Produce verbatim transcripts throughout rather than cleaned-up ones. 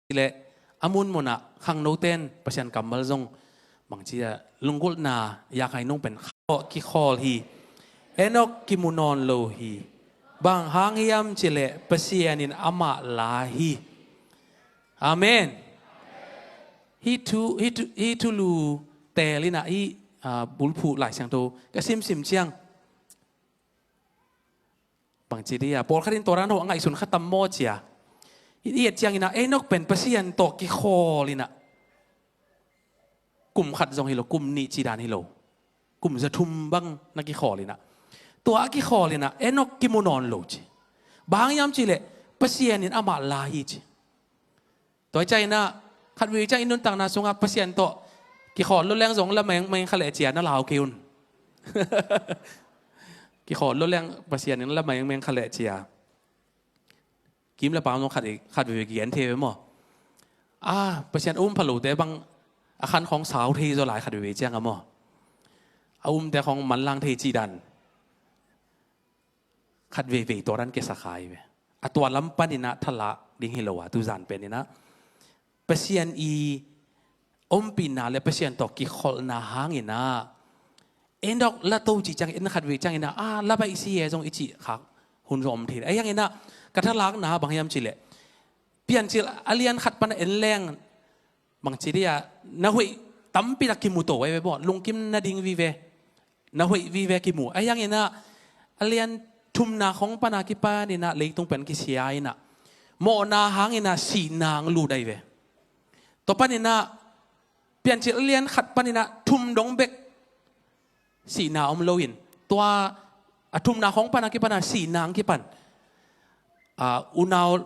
Cih leh a munmunah khangnote in Pasian kammal zong bangci a lunggulhna yakhai nung pen khaw kikhawl hi. Enok kimu nawn lo hi. Bang hang hiam cih leh Pasian in amah la hi. Amen. Hih thu, hih thu, hih thulu teel inah hih, ah, bulphuh Lai Siangtho ka simsim ciang bangci dia pawlkhat in tua dan ho a ngaihsun kha tam maw cia. I et cianginah Enok pen Pasian tawh kikhawl inah kum khat zong hi lo, kum nih cih dan hi lo, kum za thum bang na kikhawl inah, tua a kikhawl inah Enok kimu nawn lo ci. Bang hang hiam cih leh Pasian in amah la hi ci. Tua hi cianginah khat vei ciang i nuntakna sungah Pasian tawh kikhawl lo leng zong la mengmeng kha leh cia na lau kei un. Kikhawl lo leng Pasian in la mengmeng kha leh cia. Kim le pam zong khat, khat vei kigen thei ve maw? A, Pasian a um pha lote bang a khan khawng sau thei zaw lai khat vei ciang a maw? A umte khawng manlang thei cih dan khat veivei tua dan kisa kha hi ve. A tua lam paninah thalak ding hi lo a, tuzan peninah Pasian i ompihna le Pasian tawh kikholhna hanginah Enok la to cih ciang, en khat vei cianginah, a, la baih si e zong i cih khak hun zong om thei. Ahi hanginah ka thalakna bang hiam cih leh Piancil a lian khat pan a en leng bangci dia na hoih tampi tak kimu to ahi ve maw, lungkim na ding vive, na hoih vive kimu. Ahi hanginah a lian thumna khawng pana kipaninah leitung pen kisia inah mawhna hanginah sihna ang lut ahi ve. Tua paninah Piancil a lian khat paninah thum dong bek sihna om loin, tua a thumna khawng pana kipana sihna ang kipan, a, unau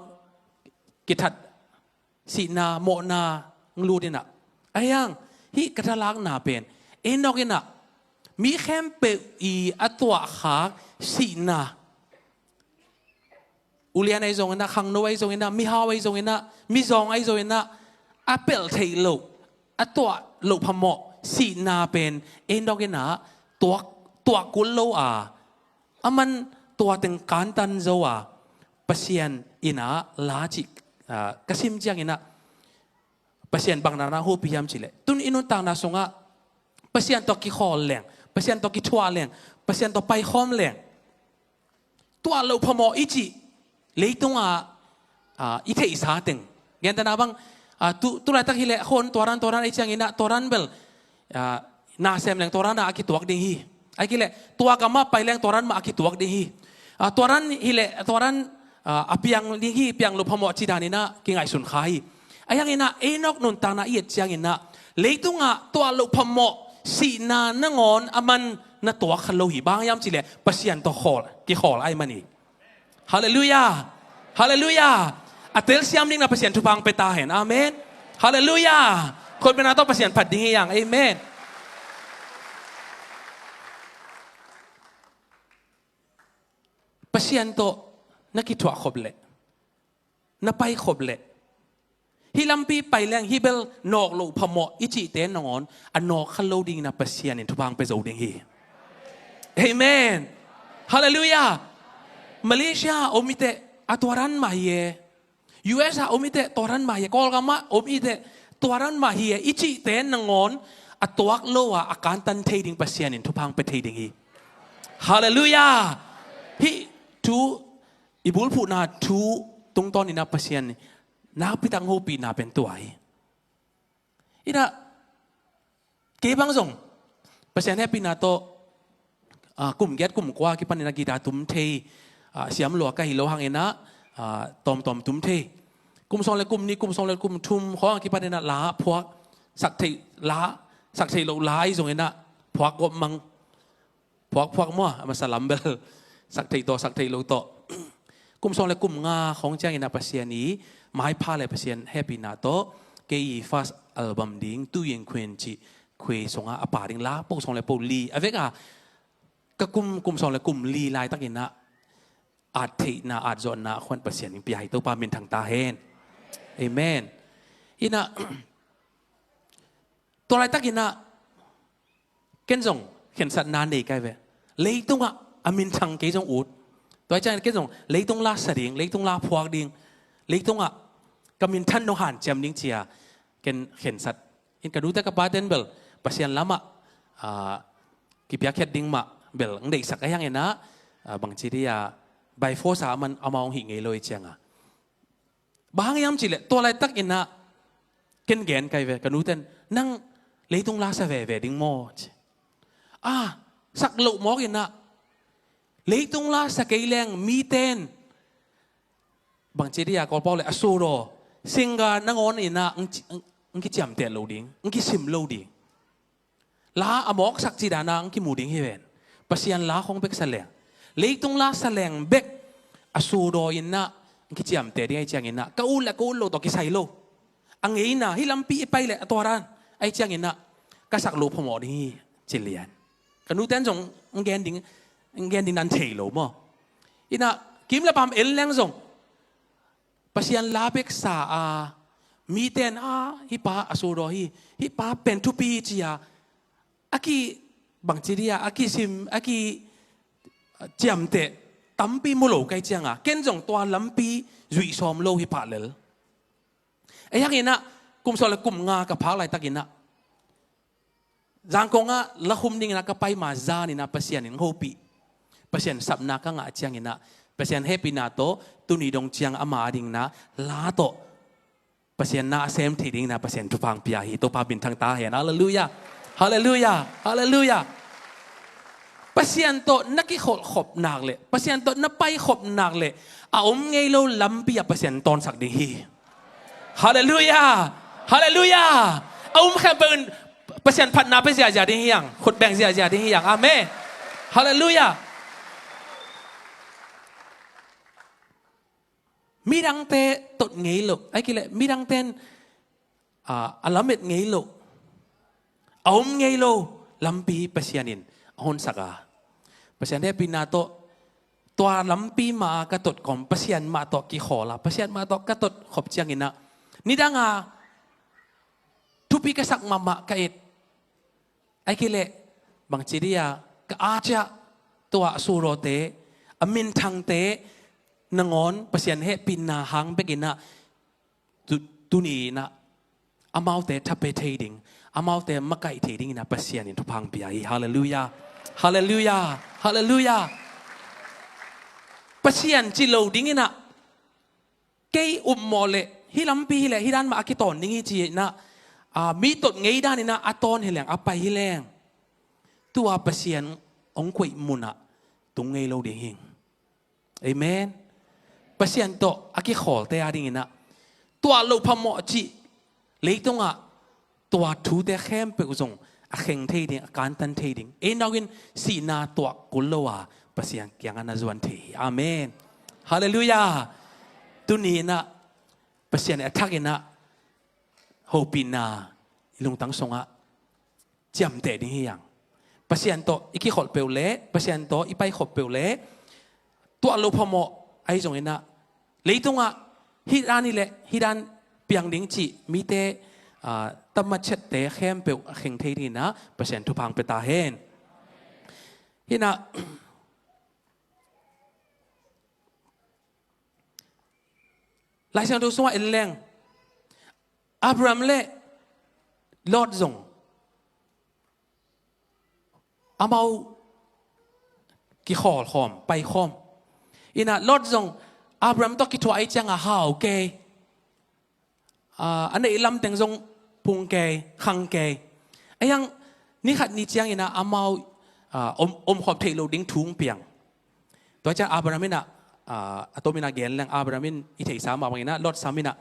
kithat sihna, mawhna ang lut inah. Ahi hang hih ka thalakna pen Enok inah mi khempeuh i a tuahkhak sihna, ulian ahi zonginah, khangno ahi zonginah, mihau ahi zonginah, mizawng ahi zonginah, a pelh theih loh, a tuah loh phamawh sihna pen Enok inah tuak, tuah kul lo a, a man tua teng kantan zo a, Pasian inah la cih, ah, ka sim cianginah Pasian bang na na hopih hiam cih leh tun i nuntakna sungah Pasian tawh kikhawl leng, Pasian tawh kithuah leng, Pasian tawh paikhawm leng, tuah loh phamawh i cih leitungah, ah, i theihsa teng. Gentehna bang, ah, tu, tu laitak hileh khon tua dan, tua dan ahi cianginah tua dan bel, ah, na sem leng tua dan ah a kituak ding hi. Ahi kei leh tua gamah pai leng tua dan mah a kituak ding hi. Ah, tua dan hileh tua dan, ah, a piang ding hi, piang loh phamawh cih daninah kingaihsun kha hi. Ahi hanginah Enok nuntakna i et cianginah leitungah tuah loh phamawh sihna nangawn a man na tuak kha lo hi. Bang hang hiam cih leh Pasian tawh khawl, kikhawl ahih man hi. Halleluiah. Halleluiah. A telsiam ding na Pasian thupha ang pia ta hen. Amen. Halleluiah. Khutbetna tawh Pasian phat ding hi hang. Amen. Pasian tawh na kithuah khop leh, na pai khop leh, hih lampi pai leng hih bel nawk loh phamawh i cihte nangawn a nawk kha lo dingin a Pasian in thupha ang pia zo ding hi. Amen. Halleluiah. Malaysia a om i teh a tua dan mah hi e. U S a om i teh tua dan mah hi e. Kawlgam ah om i teh tua dan mah hi e i cihte nangawn a tuak lo a, a kantan thei ding Pasian in thupha ang pia thei ding hi. Halleluiah. Hih thu, i bulphuhna thu tungtawnin a Pasian nakpi tak hopihna pen tua hi. Inah kei bang zong Pasian hehpihna tawh, ah, kum giat kum kua kipanin a guitar tum thei, ah, siam lua ka hi lo hanginah, ah, tawmtawm tum thei. Kum sawm le kum nih, kum sawm le kum thum khawng a kipanin a la phuak, sak theih la, sak theih loh la ahi zonginah phuak gawp mang. Phuakphuak maw, a masa lam bel sak theih tawh, sak theih lo tawh. Kum sawm le kum nga khawng ciangin a Pasian i maipha le Pasian hehpihna tawh kei i first album ding Tu Yen Khuan cih khuai sungah a pa ding la po sawm le po li a vek a, ka kum, kum sawm le kum li laitakin a at theihna, at zawhna khuan Pasian in pia hi. Topa minthang ta hen. Amen. Inah tua laitakin a ken zong khensatna nei kai ve. Leitungah a minthang kei zong ut. Tua hi ciangin ken zong leitung la sa ding, leitung la phuak ding, leitungah ka minthan nong hanciam ding ci-a ken khensat. In ka nute ka paten bel Pasian lamah, ah, kipiakkhiat ding mah bel ng deihsak ahi hanginah, ah, bangci dia by force a aman amau hong hih ngei lo i cianga. Bang hang hiam cihleh tua laitakinah ken gen kai ve, ka nuten, "Nang leitung la sa veve ding maw?" ci. "Ah, sak loh mawkinah leitung la sa kei leng miten," bangci dia Kawlpau le a suraw, "Singa nangawn inah ng, ng, ng kiciamteh lo ding, ng kisim lo ding. La a mawksak cidana ng kimu ding hi ven. Pasian la khong bek sa leng, leitung la sa leng bek a suraw inah ng kiciamteh ding ahi cianginah ka ut le ka ut lo tawh kisai lo. A ngeina hih lampi i pai le a tuaran ahi cianginah ka sak loh phamawh ding hi," ci lian. Ka nuten zong ng gen ding, ng gen ding nan thei lo maw. Inah kim le pam en leng zong Pasian la bek sa a, miten a, "Hih pa a suraw hi, hih pa pen thupi hi," ci-a a ki, bangci dia a kisim, a ki, ah, ciamteh tampi mu lo kai cianga ken zong tua lampi zuih sawm lo hi pah lel. Ahi hanginah kum sawm le kum nga ka phak laitakinah Zangkong ah la khum dinginah ka pai ma zaninah Pasian in hopih, Pasian sapna ka ngah cianginah Pasian hehpihna tawh tuni dong ciang ama a dinginah la tawh Pasian na a sem thei dinginah Pasian thupha hong pia hi. Topa minthang ta hen. Halleluiah. Halleluiah. Halleluiah. Pasian tawh na kikholh khop nak le, Pasian tawh na pai khop nak le, a om ngei lo lampi ah Pasian tawnsak ding hi. Halleluiah. Halleluiah. A um khempeuh in Pasian phatna pe ziazia ding hi hang. Khutbeng ziazia ding hi hang. Amen. Halleluiah. Midangte tot ngei lo, ahi kei leh midangte in, ah, a lamet ngei lo, a om ngei lo lampi Pasian in a honsak a, Pasian hehpihna tawh tua lampi mah a ka tot kawm, Pasian mah tawh kikhawl a, Pasian mah tawh ka tot khop cianginah nidanga thupi ka sak mahmah ka et. Ahi kei leh bangci dia ka a ciah tua a surawte, a minthangte nangawn Pasian hehpihna hang bekinah tu-, tuni inah amaute thape thei ding, amaute makaih thei dinginah Pasian in thupha hong pia hi. Halleluiah. Halleluiah. Halleluiah. Pasian ci lo dinginah kei upmawh le hih lampi hileh hih dan mah a kitawn ding hi ci-inah, ah, mi tot ngei daninah a tawn hileng a pai hileng tua Pasian hong koih munah tung ngei lo ding hi. Amen. Pasian tawh a kikhawlte a dinginah tuah loh phamawh cih leitungah tua thute khempeuh zong a kheng thei ding, a kantan thei ding. Ei nau in sihna tuah kul lo a Pasian kiangah na zuan thei hi. Amen. Halleluiah. Tuni inah Pasian a thakinah hopihna i lungtang sungah ciamteh ding hi hang. Pasian tawh i kikholh peuh le, Pasian tawh i paikhop peuh le, tuah loh phamawh ahi zonginah leitungah hih dan hileh hih dan piang ding cih mite, ah, tamachette khempeuh a kheng thei dinginah Pasian thupha hong pia ta hen. Hinah Lai Siangtho sungah en leng Abraham le Lot zong amau kikhawl khawm, pai khawm. Inah Lot zong Abraham tawh kithuah ahi cianga hau kei, ah, a neih lamteng zong pung kei, khang kei. Ahi hang ni khat ni cianginah amau, ah, om, omkhop theih loh ding thu hong piang. Tua ciang Abraham inah, ah, a tominah gen leng Abraham in i theihsa mah banginah Lot sam inah,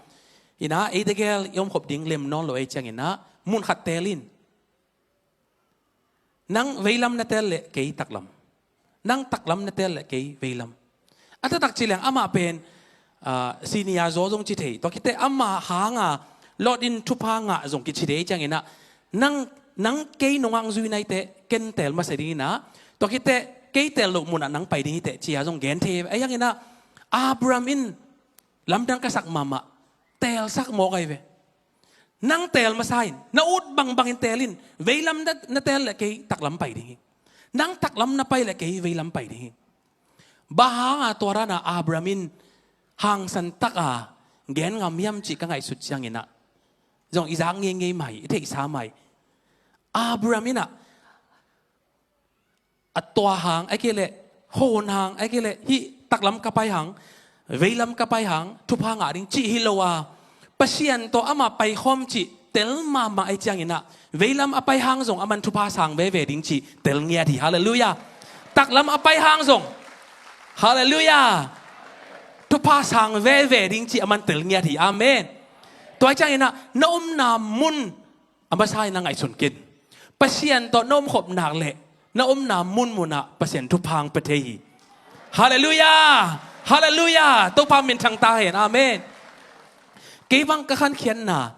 inah ei tegel i omkhop ding lem nawn lo ahi cianginah mun khat teel in. Nang veilam na teel le kei taklam, nang taklam na teel le kei veilam. A taktak ci leng amah pen, ah, senior zaw zong ci thei. Tua khiteh amah hanga Lot in thupha ngah zong kici thei cianginah nang, nang kei nungah hong zui naiteh ken teel masa dinginah, tua khiteh kei teel loh munah nang pai ding hiteh cia zong gen thei. Ahi hanginah Abraham in lamdang ka sak mahmah, teelsak mawk ahi ve. Nang teel masa in, na ut bangbangin teel in, veilam na, na teel le kei taklam pai ding hi. Nang taklam na pai le kei veilam pai ding hi. Bang hanga tua dana Abraham in hangsan taka gen ngam hiam cih ka ngaihsut cianginah zong i zak ngeingei mah hi, i theihsa mah hi. Abraham inah a tua hang, a kei leh hon hang, a kei leh hih taklam ka pai hang, veilam ka pai hang thupha ngah ding cih hi lo a, Pasian tawh amah paikhawm cih tel mahmah ei cianginah veilam a pai hang zong aman thupha sang veve ding cih tel ngiat hi. Halleluiah. Taklam a pai hang zong, halleluiah, thupha sang veve ding cih aman tel ngiat hi. Amen. Tua ei cianginah na omna mun a masa in na ngaihsun kin. Pasian tawh na omkhop nak leh na omna munmunah Pasian thupha hong pia thei hi. Halleluiah. Halleluiah. Topa minthang ta hen. Amen. Kei bang ka khankhiatna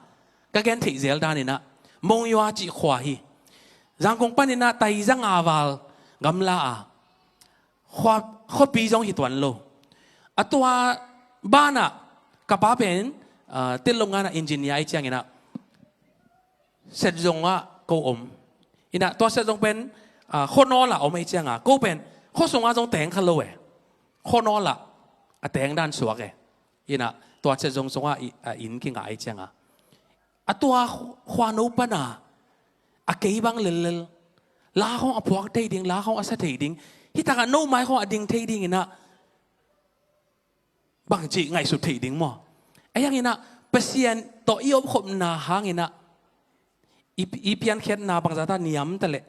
ka gen theih zel daninah Monywa cih khua hi. Zangkong paninah tai zanga val gamla a khua, khuapi zong hi tuan lo. A tua banah ka pa pen, ah, tel lo nganah engineer ei cianginah set zongah ko om. Inah tua set zong pen, ah, khuanawl ah om ei cianga ko pen khua sungah zong teng kha lo e. Khuanawl ah a teng dan suak e. Inah tua set zong sungah i, ah, inn kingah ei cianga a tua khuano pana a kei bang lellel la khawng a phuak thei ding, la khawng a sa thei ding, hitakah no mai khawng a ding thei dinginah bangci ngaihsut theih ding maw? A hianginah Pasian tawh i omkhopna hanginah i, i piankhiatna bangzata niam taleh,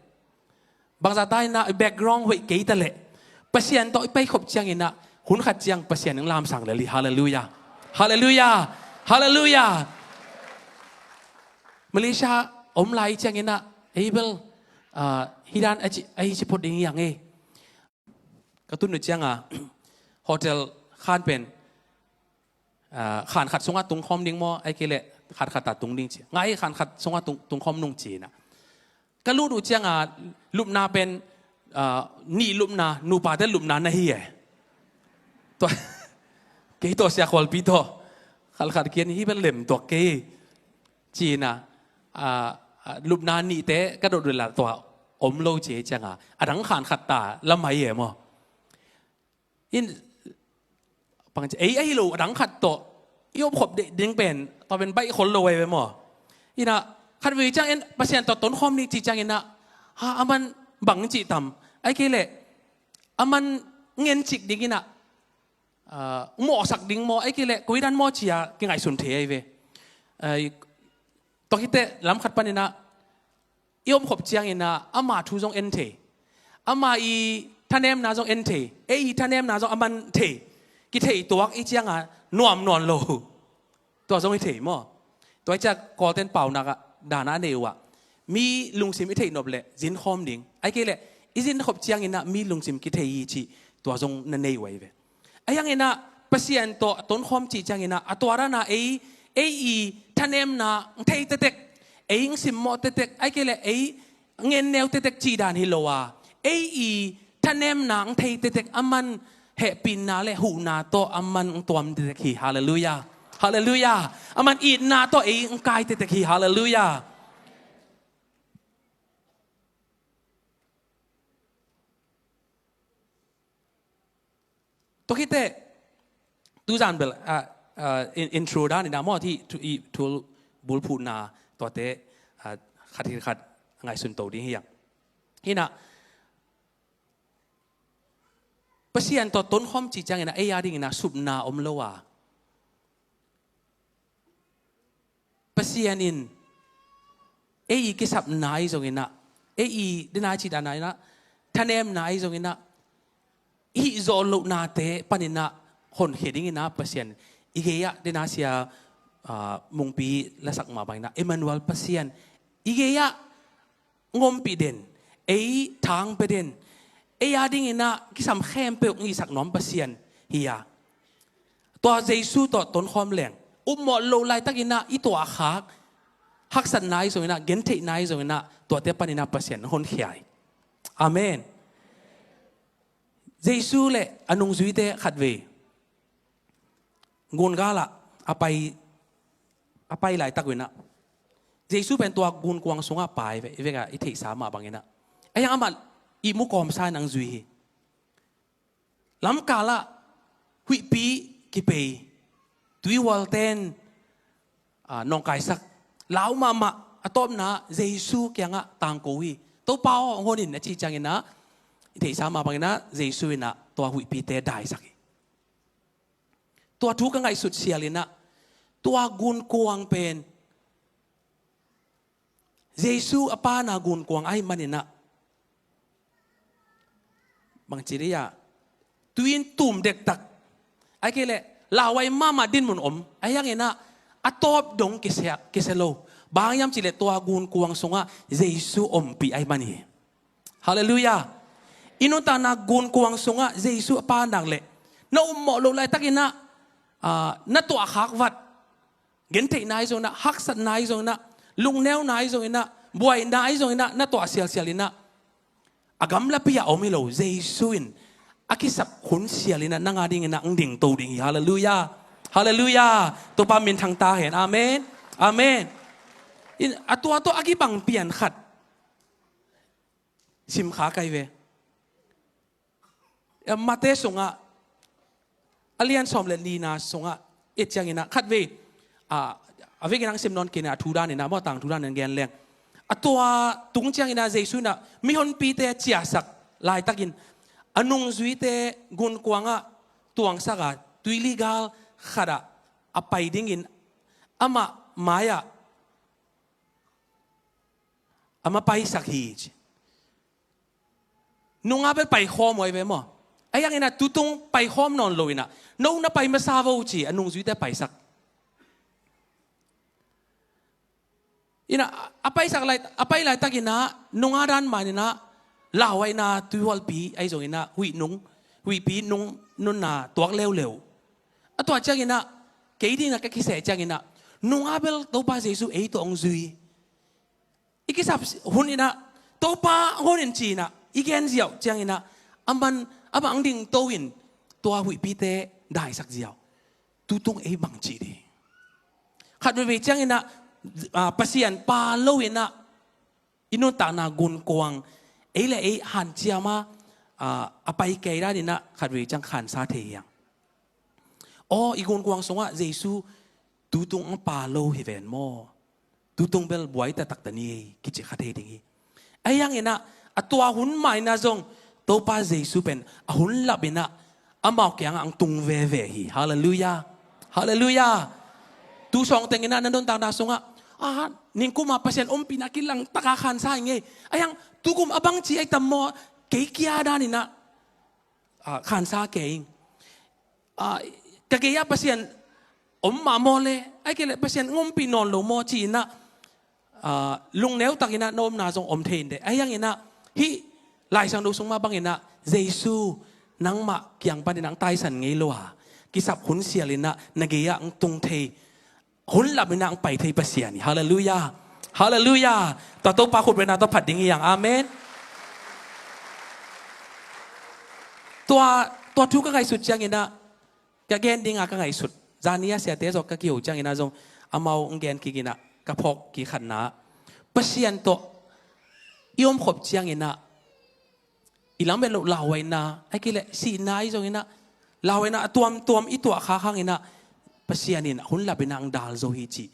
bangzata inah i background hoih kei taleh, Pasian tawh i paikhop cianginah hun khat ciang Pasian in lamsang lel hi. Halleluiah. Halleluiah. Halleluiah. Malaysia om lai cianginah ei bel, ah, hi dan a ci, a hi ci phot ding hi ang ei. Ka tun uh cianga hotel khan pen, ah, khan khat sungah tungkhawm ding maw, ai kei leh khan khat ah tung ding ci. Ngai khan khat sungah tung, tungkhawm nung ci inah ka lut uh cianga lupna pen, ah, nih lupna, nupate lupna na hi e. Tua kei tawh sia khualpi tawh khan khat kian hi pen lem tuak kei. Ci inah, ah, ah, lupna nihte ka dot uh leh tua om lo ci ei cianga a dang khan khat ta lam hai e maw? In, pang ci ei ahi lo a dang khat tawh i omkhop ding pen tua pen baih khol lo ai ve maw? Inah khat vei ciang en Pasian tawh tonkhawm ni ci cianginah ha aman bang cih tam, ai kei leh aman ngencik dinginah, ah, mawhsak ding maw, ai kei leh koidan maw cia kingaihsun thei ai ve. Ai, tua khite lam khat paninah i omkhop cianginah ama thu zong en thei, ama i thanemna zong en thei, ei i thanemna zong a man thei, kithei tuak i cianga nuam nawn lo. Tua zong i thei maw? Tua i ciah Kawlten paunak ah dana a nei uh ah mi lungsim i theih nop leh zinkhawm ding, ai kei leh i zinkhop cianginah mi lungsim kithei hi cih tua zong na nei uh ai ve. A hianginah Pasian tawh a tonkhawm cih cianginah a tua dana ei, ei i thanemna ng thei tektek, ei ng simmawh tektek, ai kei leh ei ngenneu tektek cih dan hi lo a, ei i thanemna ng thei tektek, aman hehpihna le huhna tawh aman ng tuam tektek hi. Halleluiah. Halleluiah. Aman itna tawh ei ng kai tektek hi. Halleluiah. Tua khite tuzan bel, ah, ah, in, intro dan inah maw, hih thu, i thu bulphuhna tuate, ah, khat hi khat ngaihsun to ding hi ang. Hinah Pasian tawh tonkhawm cih cianginah ei a dinginah supna om lo a, Pasian in ei i kisapna ahi zonginah, ei i dena cih dana inah, thanemna ahi zonginah, hih zawh lohnate paninah honkhia dinginah Pasian i gei-ah dena sia, ah, Mungpi lasak mah banginah Emmanuel Pasian i gei-ah ngompih den, ei thang pia den, ei a dinginah kisam khempeuh ngihsak nuam Pasian hi a. Tua Jesu tawh tonkhawm leng upmawh loh laitakinah i tuahkhak haksatna ahi zonginah, gentheihna ahi zonginah, tuate paninah Pasian honkhia hi. Amen. Jesu le a nungzuite khatvei gungalah a pai, a pai laitak uh inah, Jesu pen tua gunkuang sungah pai ve, i vekah i theihsa mah banginah, a hiang amah ihmu kawmsa in ang zui hi. Lamkalah huihpi kipei, tuihualten, ah, nawngkaisak lau mahmah a tawpna Jesu kiangah tangko hi. Topa aw, hong hon in a cih cianginah i theihsa mah banginah Jesu inah tua huihpite daisak hi. Tua thu ka ngaihsut sialinah tua gunkuang pen Jesu a pana gunkuang ahi maninah bangci dih ah, tui in tum dektak, ahi kei leh lauhuai mahmah dinmun om, ahi hanginah a tawp dong kisia, kisia lo. Bang hiam cihleh tua gunkuang sungah Jesu ompih ahi man hi. Halleluiah. I nuntakna gunkuang sungah Jesu a panak leh na ummawh loh laitakinah, ah, na tuahkhak vat, gentheihna ahi zonginah, haksatna ahi zonginah, lungneuna ahi zonginah, buaina ahi zonginah na tuah sialsialinah a gamlapi ah om hi lo, Jesu in a kisap hun sialinah nang a dinginah ang dingto ding hi. Halleluiah. Halleluiah. Topa minthang ta hen. Amen. Amen. In a tua tawh a kibang pian khat simkha kai ve. Mate sungah a lian sawm le nihna sungah et cianginah khatvei, a, a vekin ang sim nawn kei inah a thu daninah maw, tang thu danin gen leng. A tua tung cianginah Jesu inah mihonpite ciahsak laitakin a nungzuite gunkuangah tuangsaka tuiligal khatah a pai dingin amah mai-ah a mapaisak hi ci. Nungah bel paikhawm uh ahi ve maw. Ahi hanginah tutung paikhawm nawn lo inah no na pai masa vo ci a nungzuite paisak. Inah a paisak lai, a pai laitakinah nungah dan maninah lauhuaina tuihualpi ahi zonginah huih nung, huihpi nung nunna tuak leuleu. A tua cianginah kei dinginah ka kiseh cianginah nungah bel Topa Jesu ei tawh hong zui. I kisap hun inah Topa hong hon in ci inah i gen ziau cianginah aman amah ang dingto in tua huihpite daisak ziau. Tutung ei bang cih dih? Khat veivei cianginah, ah, Pasian pa lo inah i nuntakna gunkuang ei le ei hanciam a, ah, a pai kei daninah khat veivei ciang khansa thei hiang. Aw, i gunkuang sungah Jesu tutung ang pa lo hi ven maw? Tutung bel buai taktak ta ni ei kici kha thei ding hi. Ahi hanginah a tua hun mah inah zong Topa Jesu pen a hun lapinah amau kiangah ang tung veve hi. Halleluiah. Halleluiah. Tu sawng tenginah na nuntakna sungah, ah, ningkuma Pasian ompihna kilangtaka khansa hi ngei. Ahi hang tukum a bangci ahi tam maw, kei kia daninah, ah, khansa kei ing. Ah, ka gei-ah Pasian om mah maw le, ahi kei leh Pasian hong ompih nawn lo maw ci inah, ah, lungneu takinah na omna zong om thei in deh. Ahi hanginah hih Lai Siangtho sung mah banginah Jesu nangmah kiang paninah ang taisan ngei lo a, kisap hun sialinah na gei-ah ang tung thei, hun lapinah ang pai thei Pasian hi. Halleluiah. Halleluiah. Tua Topa khutbetna tawh phat ding hi hang. Amen. Tua, tua thu ka ngaihsut cianginah ka gen dinga ka ngaihsut. Zani a siate zawh ka kiho cianginah zong amau hong gen kik inah ka phawk kik khatna, Pasian tawh i omkhop cianginah i lam bel loh lauhuaina, ahi kei leh sihna ahi zonginah lauhuaina a tuamtuam i tuahkhak hanginah Pasian in a hun lapinah ang dal zo hi cih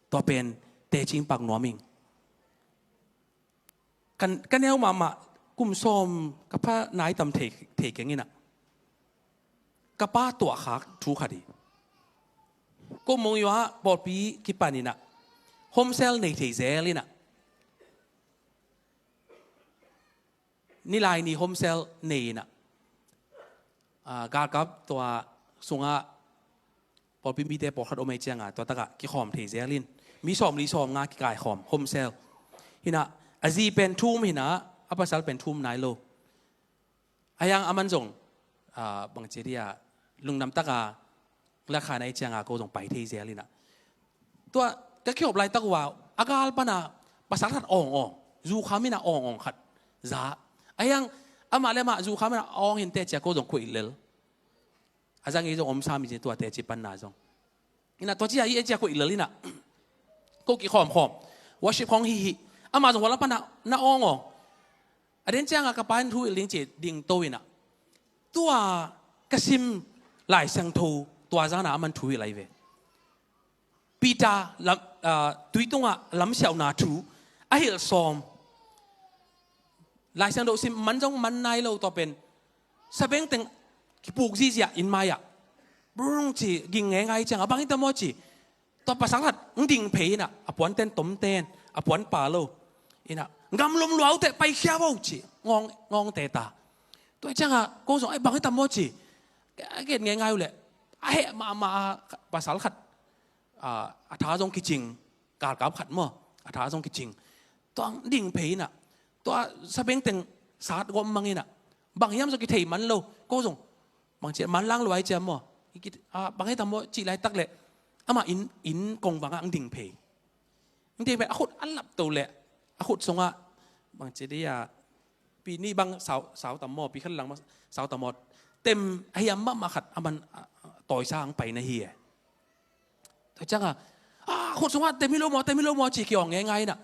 tua pen teci pak nuam ing. Kan, ka neu mahmah kum sawm ka pha nai tam thei, thei keng inah ka pa tuahkhak thu khat hi. Ko mong yua pawlpi kipan inah home cell nei thei zel inah nilai ni home cell nei inah, ah, galkap tua sungah pawlpi mite pawlkhat om ei cianga tua takah kikhawm thei zel in mi sawmli sawmnga kikaikhawm home cell. Hinah a zi pen thu um hinah a pasal pen thu um nai lo. Ahi hang aman zong, ah, bangci dih ah lungdam taka lakha na ei cianga ko zong pai thei zel inah. Tua ka kihop laitak uh a a gal pana pasal khat awngawng, zukham inah awngawng khat za. Ahi hang amah le amah zukham inah awng hinteh cia ko zong khuih lel. A zang ei zong om sam hi ci, tua teci panna zong. Inah tua cia hi ei cia khuih lel inah ko kikhawmkhawm. Worship khawng hih hih. Amah zong hualam pana na awngawng. A den cianga ka pa in thu hilh ding ci dingto inah tua ka sim Lai Siangtho tua zana aman thu hilh ahi ve. Peter lam, ah, tui tungah lamsiauhna thu a hilh sawm. Lai Siangtho sim man zong man nai lo, tua pen sabengteng kipuk zihziah inn mai-ah. Brung ci ging ngeingai ciangah bang hi ta maw ci. Tua pasal khat ng ding phei inah, a puanten tomten, a puan pa lo. Inah gamlum luaute paikhia vo ci ngawng, ngawngte ta. Tua ciangah ko zong ai bang hi ta maw ci. A gen ngeingai uh leh a heh mahmah a pasal khat, a, a tha zong kicing, galkap khat maw, a tha zong kicing. Tua ding phei inah, tua sabengteng sat gawm mang inah, bang hiam zong kithei man lo, ko zong, bang ci, manlang luai cia maw, i kit, a, bang heta maw, cih laitak leh, amah inn, inn kong bangah ang ding phei. Ang ding phei, a khut a lap to leh, a khut sungah, bang ci dia, pi nih bang sau, sau tam maw, pi khat lang maw, sau tam maw, tem a hiam mahmah khat, a man, a, a, tawisa ang pai na hi e. Tua ciangah, a, khut sungah tem hi lo maw, tem hi lo maw, ci kiawng ngeingai inah.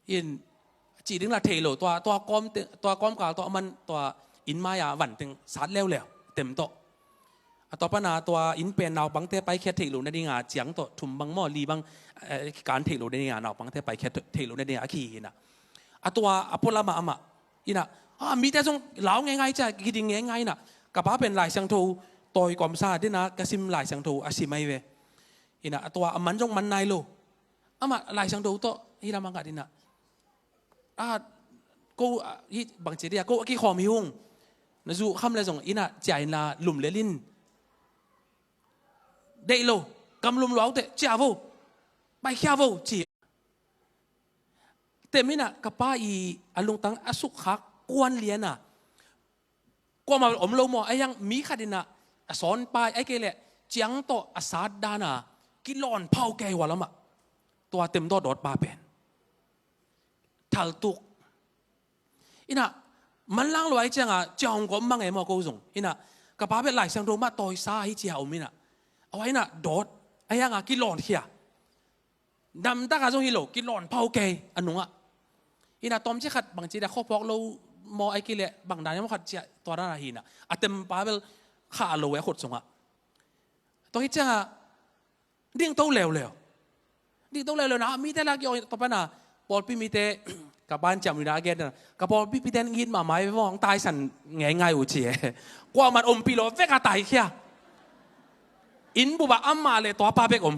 In, cih ding la thei lo, tua, tua kawm te, tua kawmkal, tua man, tua inn mai-a van teng sat leuleu, tem tawh. A tua pana, tua inn pen naupangte paikhiat theih loh nadinga, ciang tawh, thum bang maw, li bang, eh, kikan theih loh nadinga, naupangte paikhiat theih loh nadinga, a kihi inah. A tua, a pualamah amah, inah, a, mite zong lau ngeingai cia, kiding ngeingai inah, ka pa pen Lai Siangtho, tawi kawmsa, dena, ka sim Lai Siangtho, a sim ai ve. Inah, a tua, a man zong man nai lo. Amah Lai Siangtho tawh, hi lamah ngat inah. A, ko, a, hi, bang ci dia, ko a kikhawm hi hung. Na zu kham le zong inah cia inla lum lel in. Deih lo, gamlum luaute, cia vo. Paikhia vo, ci. Tem inah ka pa i a lungtang a sukkhak kuan liana. Kuamah om lo maw, a hiang mi khat inah a sawn pai, ai kei leh ciang tawh a sat dana kilawn phau kei hua lamah. Tua tem tawh dawt pa pen. Thaltuk. Inah, manlang luai cianga ciang gawm mang e maw ko zong. Inah, ka pa bel Lai Siangtho mah tawisa hi cia om inah. A hua inah dawt, a hianga kilawn khia. Damtaka zong hi lo, kilawn phau kei, a nungah. Inah tawmci khat bang ci dia khuaphawk lo maw ai kei leh, bang dan maw khat cia, tua dana hi inah. A tempa bel kha lo e a khut sungah. Tua hi cianga, dingto leuleu. Dingto leuleu na, mite la kiawng tua pana, pawlpi mite, ka ban ciam ina a gen na, ka pawlpi piten ngit mahmah e vawng, taisan ngeingai uh ci e. Kuaman ompih lo, vek a taikhia. Inn bupah amah le tua pa bek om.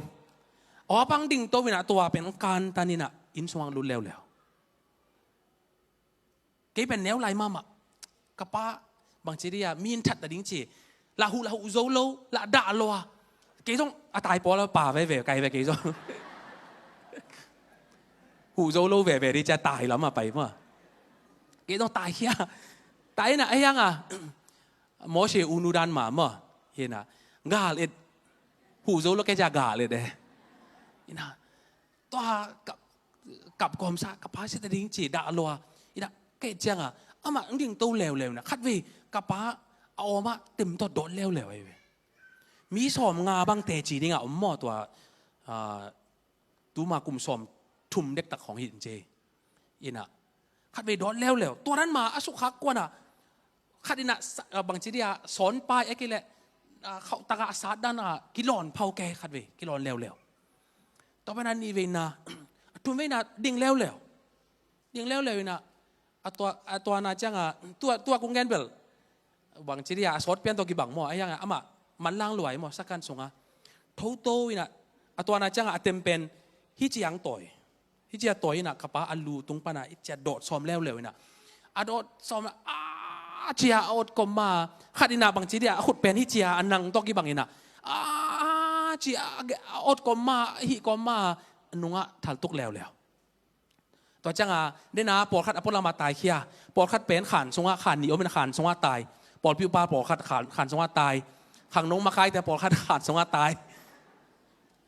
Aw pang dingto inah tua pen kantan inah, inn sungah lut leuleu. Kei pen neu lai mahmah. Ka pa, bang ci dia, mi in that ta ding ci. Lah huh, lah huh zo lo, lah dah lo a. Kei zong a tai pawl a pa veve, kai ve kei zong. Huh zo lo veve di cia tai lam a pai ma. Kei zong taikhia. Tai na a hiang a. Mose u nu dan ma ma. Hi na. Gal et. Huh zo lo kei cia gal et e. Hi na. Tua kap, kap kawmsa, ka pa sia ta ding ci dah lua. Ina, kei cianga, amah ang ding to leuleu na. Khatvei, ka pa a awma tem tawh dawt leuleu ahi ve. Mi sawm nga bang teci dinga om maw tua, ah, tuma kum sawm thum dektak hong hi in ci. Ina, khatvei dawt leuleu. Tua dan ma a sukkhak kuana, khat ina sa-, ah, bangci dia sawn pai a kile, ah, khauhtaka a sat dana kilawn phau kei khatvei, kilawn leuleu. Tua pana nihveina, a thumveina ding leuleu. Ding leuleu ina, a tua, a tuana cianga, tua, tua kung gen bel. Bangci dia, a sawt pian tawh kibang maw, a hianga, amah, manlang luai maw, sakan sunga. Thoto ina, a tuana cianga, a tempen, hi ciang tawi. Hi cia tawi ina, ka pa a lu tung pana, hi cia dawt sawm leuleu ina. A dawt sawm, a cia a awt kawm ma, khat ina bangci dia, a khut pen hi cia, a nang tawh kibang ina. A cia, a awt kawm ma, hi kawm ma, nunga thaltuk leuleu. Tua cianga, dena pawlkhat a pualama taikhia. Pawlkhat pen khan sunga, khan ni om ina khan sunga tai. Pawlpi upa pawlkhat khan, khan sunga tai. Khangno makaite pawlkhat khan sunga tai.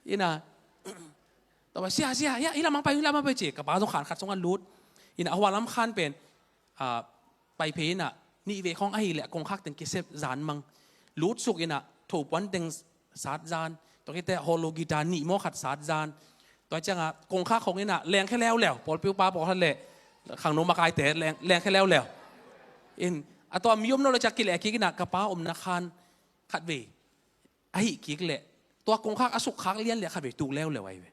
Ina, tua sia, sia, ya, ila mang pai, ila mang pai ci. Ka pa zong khan khat sunga lut. Ina, a hua lam khan pen, ah, pai phei ina, nihvei khawng ahi le, kongkhak teng kisep zan mang. Lut suk ina, thopuan teng sat zan, tua kite holo guitar nih maw khat sat zan. Tua cianga, kongkhak khong ina, lengkhe leuleu, pawlpi upa pawlkhat le, khangno makaite, leng, lengkhe leuleu. In, a tua mi om lo le ciak kile kik ina, ka pa omna khan, khatvei, ahi kik le, Tua kongkhak a sukkhak lian le khatvei tuk leuleu ahi ve.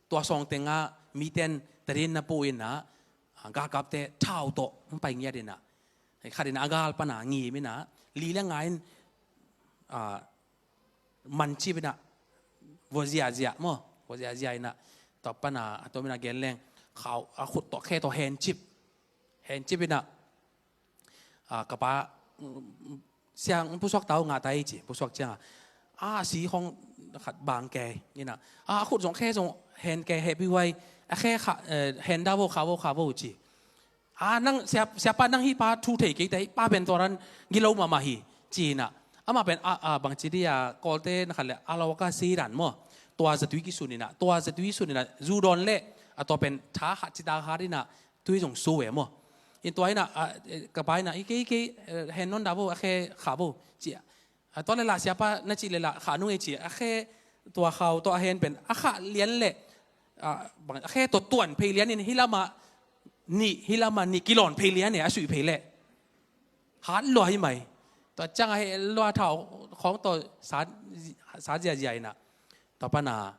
Tua sawng tengah miten tadin na puh inah, ah, galkapte thau tawh hong pai ngiat inah, khat inah a gal pana ngim inah, li le nga in, ah, mancip inah, vua ziahziah maw, vua ziahziah inah, tua pana a tom inah gen leng, khau a khut tawh khe tawh hencip, hencip inah, ah, ka pa, mm, siang pusuak tau ngah ta ei ci, pusuak ciangah, ah, si khong khat bang kei inah, ah, a khut zong khe zong hen kei hehpih huai, a khe kha, eh, hen dah vo, kha vo, kha vo ci. Ah, nang sia, siapa nang hih pa thu thei kei ta, hih pa pen tua dan gilo mahmah hi ci inah. Amah pen, ah, ah, bangci dih a, Kawlte na khat le a lo ka si dan maw. Tua zatui kisun inah, tua zatui sun inah, zu dawn le, a tua pen tha khat ci ta khat inah, tui zong su ve maw. In tua inah, ah, eh, ka pa inah, i kei, i kei, eh, hen nawn dah vo, a khe kha vo ci a. Ah, tua le lah siapa na cih le lah kha nung ei ci a, khe tua khau tua a hen pen a kha lian le, ah, bang, a khe tua tuan phei lian in hih lamah nih, hih lamah nih kilawn phei lian e, a suih phei le. Hat lua hi mai. Tua ciangah heh lua thau khawng tawh sa, sa ziahziah inah. Tua pana,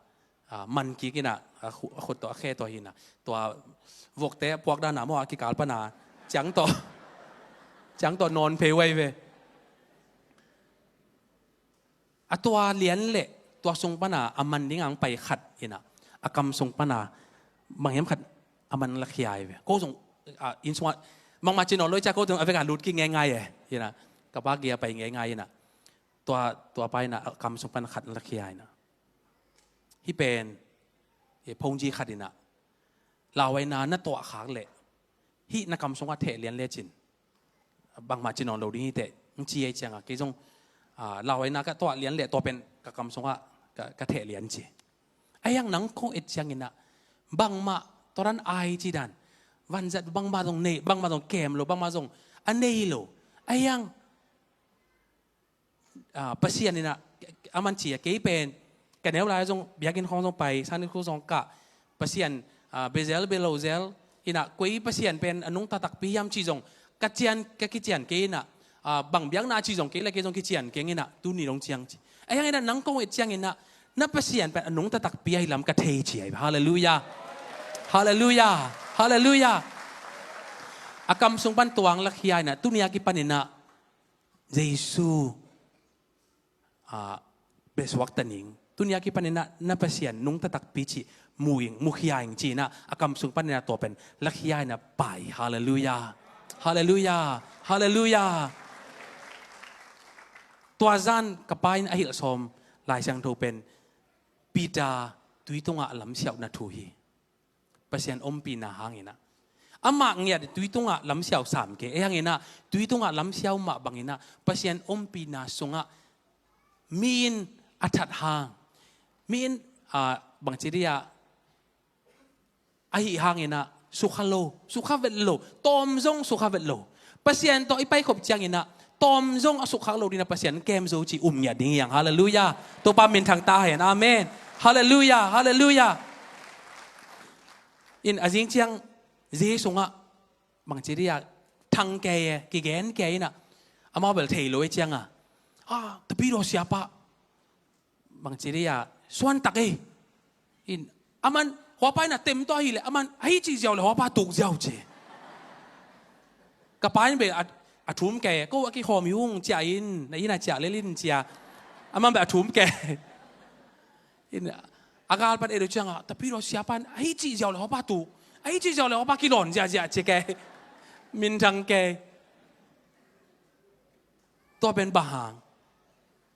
ah, man kik inah, a khu-, a khut tawh a khe tawh hi inah. Tua vokte puak dana maw a kikal pana ciang tawh, ciang tawh nawn phei huai ve. A tua lian le tua sung pana a man ding ang pai khat inah, a kam sung pana bang hiam khat a man la khia hi ve. Ko zong, ah, inn sungah bangmah ci nawn lo i cia, ko zong a vekah lut kik ngeingai e inah, ka pa kia pai ngeingai inah. Tua, tua pa inah a kam sung pana khat la khia inah. Hih pen, eh, phone ci khat inah, lauhuaina na tuah khak leh hih na kam sungah theh lian lecin bangmah ci nawn lo ding hi teh, hong ci ei ciangah kei zong, ah, lauhuaina ka tuah lian leh tua pen ka kam sungah ka, ka theh lian ci. A hiang nang kong et ciang inah, bangmah tua dan ai ci dan, vanzat bangmah zong nei, bangmah zong kem lo, bangmah zong a nei lo. A hiang, ah, Pasian inah, a man ci a, kei pen ka neu lai zong biakinn khawng zong pai, Sunday school zong kah, Pasian, ah, bia zel bia lo zel inah, koi Pasian pen a nungta takpi hiam ci zong ka cian, ka kician kei inah, ah, bang biakna ci zong kei le kei zong kician keng inah, tuni dong ciang ci. A hiang inah nang kong et ciang inah, na Pasian pen a nungta takpi ahi lam ka thei ci ahi. Halleluiah. Halleluiah. Halleluiah. A kam sung pan tuang la khia inah, tuni a kipan inah Jesu, ah, besuak ta ning. Tuni a kipan inah na Pasian nungta takpi cih mu ing, mu khia ing ci inah, a kam sung pan inah tua pen la khia inah pai. Halleluiah. Halleluiah. Halleluiah. Tua zan ka pa in a hilh sawm Lai Siangtho pen Peter tui tungah a lamsiauhna thu hi. Pasian ompihna hang inah. Amah ngiat tui tungah lamsiau sam kei. A hiang inah tui tungah lamsiau mah bang inah Pasian ompihna sungah mi in a that hang, mi in, ah, bangci dih ah, a hih hang inah sukha lo, sukha vet lo, tawm zong sukha vet lo. Pasian tawh i paikhop ciang inah tawm zong a sukkhak lo ding inah Pasian kem zo ci um ngiat ding hi hang. Halleluiah. Topa minthang ta hen. Amen. Halleluiah. Halleluiah. In a zing ciang Jesu sungah bangci dih ah thang kei e, kigen kei inah, amau bel thei lo e ciangah, ah, Tapidaw siapa bangci dih ah suan tak ei. In, aman, huapa inah tem tawh ahih leh aman ahi cih ziau le huapa tuk ziau ci. Ka pa in bel a, a thum kei, ko a kikhawm hi ung, ciah in, na inn ah ciah lel in ci a. Aman bel a thum kei. In, a gal pan et uh ciangah, Tapidaw siapa in ahi cih ziau le huapa tuk, ahi cih ziau le huapa kilawn ziahziah ci kei. Minthang kei. Tua pen bang hang?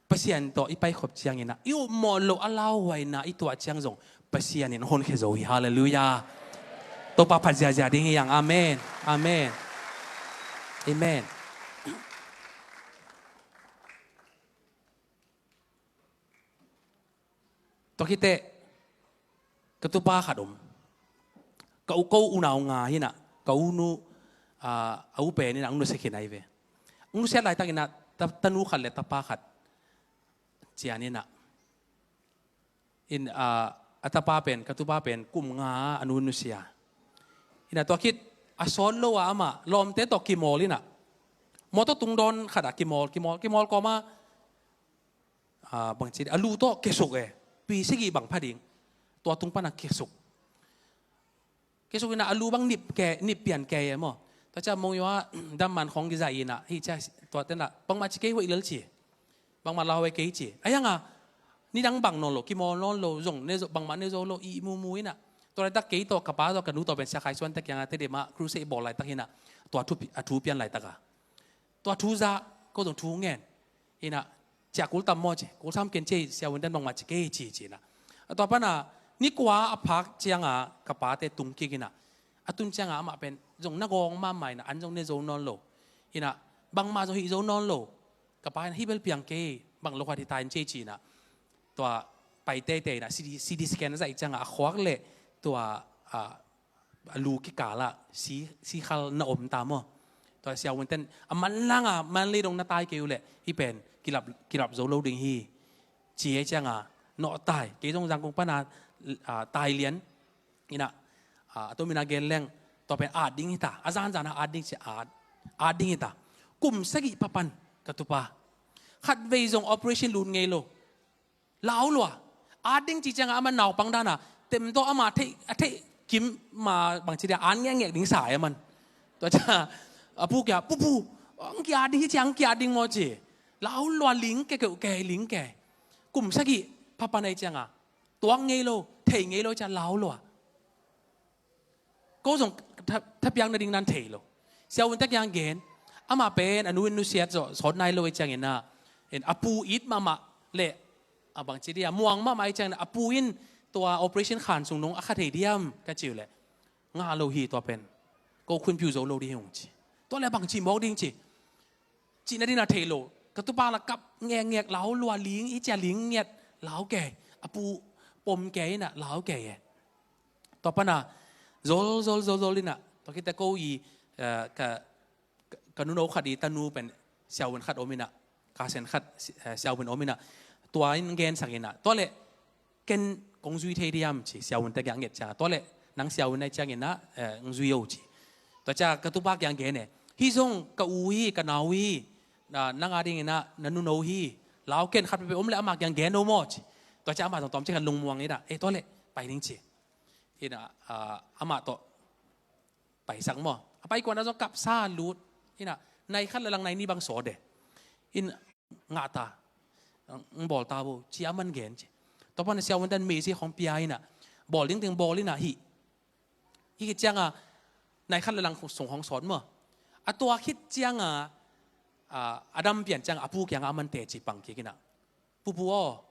Pasian tawh i paikhop ciang inah i upmawh loh a lauhuaina i tuah ciang zong Pasian in honkhia zo hi. Halleluiah. Topa phat ziahziah ding hi hang. Amen. Amen. Amen. Tua khit teh ka tupa khat om. Ka u, ko unau nga hi inah, ka u nu, ah, a u pen inah hong nusia khin ahi ve. Hong nusiat laitak inah ta, tanu khat le tapa khat cian inah. In, ah, a tapa pen, ka tupa pen kum nga a nu nusia. Inah tua khit a sawt lo a amah lawmte tawh kimawl inah, mawtaw tungdawn khat ah kimawl, kimawl, kimawl kawmah, ah, bangci a lu tawh kiasuk e. Pi sigi bang pha ding. Tua tung pana kiasuk. Kiasuk ina a lu bang nip ke, nip pian ke e maw. Tua cia mong yua damman khong kiza ina hi cia tua tena bangmah ci kei hoih lel ci. Bangmah lau e kei ci. A yanga nidang bang nawn lo, kimawl nawn lo, zong ne zo, bangmah ne zo lo, i mumu ina. Tua laitak kei tawh ka pa tawh ka nu tawh pen Sia Khai Suan tak kianga Tedim ah crusade bawl laitak ina. Tua thu pi-, a thu pian laitaka. Tua thu za, ko zong thu ngen. Ina, cia kul tam maw ci, kul sam ken ci, Sia Win ten bangmah ci kei ci ci ina. A tua pana, ni kua a phak cianga ka pate tung kik ina. A tun cianga amah pen, zong na gawng mahmah ina, an zong ne zo nawn lo. Ina, bangmah zong hih zo nawn lo. Ka pa ina hih bel piang kei, bang lo khat hi ta in ci ci ina. Tua pai teitei ina, C T, C T scan a zaih cianga a khuak le tua, a, a lu kikala si, si khal na om ta maw. Tua Sia Win ten a manlanga manlei dong na tai kei uh leh hih pen kilap, kilap zo lo ding hi. Ci e cianga nawh tai, kei zong Zangkong pana, a, tai lian ina, a, a tomina gen leng tua pen at ding hita, a zanzana at ding ci, at, at ding hita. Kum sagih papan ka tupa khatvei zong operation lut ngei lo. Lau lua. At ding ci cianga ama naupang dana tem tawh ama theih, a theih kim ma bangci dia an ngekngek ding sa e aman. Tua cia a pu kia, pu pu, ang kia ding hi cia, ang kia ding maw ci. Lau lua ling ke keuh ke ling ke. Kum sagih papan ai cianga tuak ngei lo, thei ngei lo cia lau lua. Ko zong tha, thapiak nading nan thei lo. Sia Win tak kiang gen. Amah pen a nu in nusiat zawh sawt nai lo i ciangin a, in a pu it mahmah le a bangci dia muang mahmah i ciangin a pu in tua operation khan sung nung a kha thei diam ka ci uh leh, ngah lo hi tua pen. Ko khunpiu zo lo ding hi ung ci. Tua leh bangci mawk ding ci. Cihna dina thei lo. Ka tupa la kap ngekngek lau lua ling, i cia ling ngiat lau kei. A pu pom kei ina lau kei e. Tua pana zol, zol, zol, zol ina. Tua khit teh ko i, eh, ka, ka, ka nuno khat i tanu pen Sia Win khat om ina. Ka sen khat, eh, Sia Win om ina. Tua in gensak ina. Tua leh ken kong zui thei diam ci, Sia Win tak kiang nget cianga. Tua leh nang Sia Win nai ciangin a, eh, ng zui o ci. Tua cia ka tupa kiang gen e. Hih zong ka u hi, ka nau hi, na, nang a dingin a, na nuno hi. Lau ken khat peuhpeuh om leh amah kiang gen o maw ci. Tua cia amah zong tawm ci khat lungmuang ina. Eh, tua leh pai ning ci. Ina, ah, amah tawh paisak maw. A pai kuan a zong kapsa lut. Ina, nai khat le lang nai ni bang sawt e. In ngah ta. Ng bawl ta bo. Ci a man gen ci. Tua pan Sia Win ten mesi khong pia ina. Bawl ding ting bawl ina hi. Hi khit cianga nai khat le lang sung khong sawt maw. A tua khit cianga, a, a dam pian cianga a pu kianga a man teci pang kik ina. Pupu aw.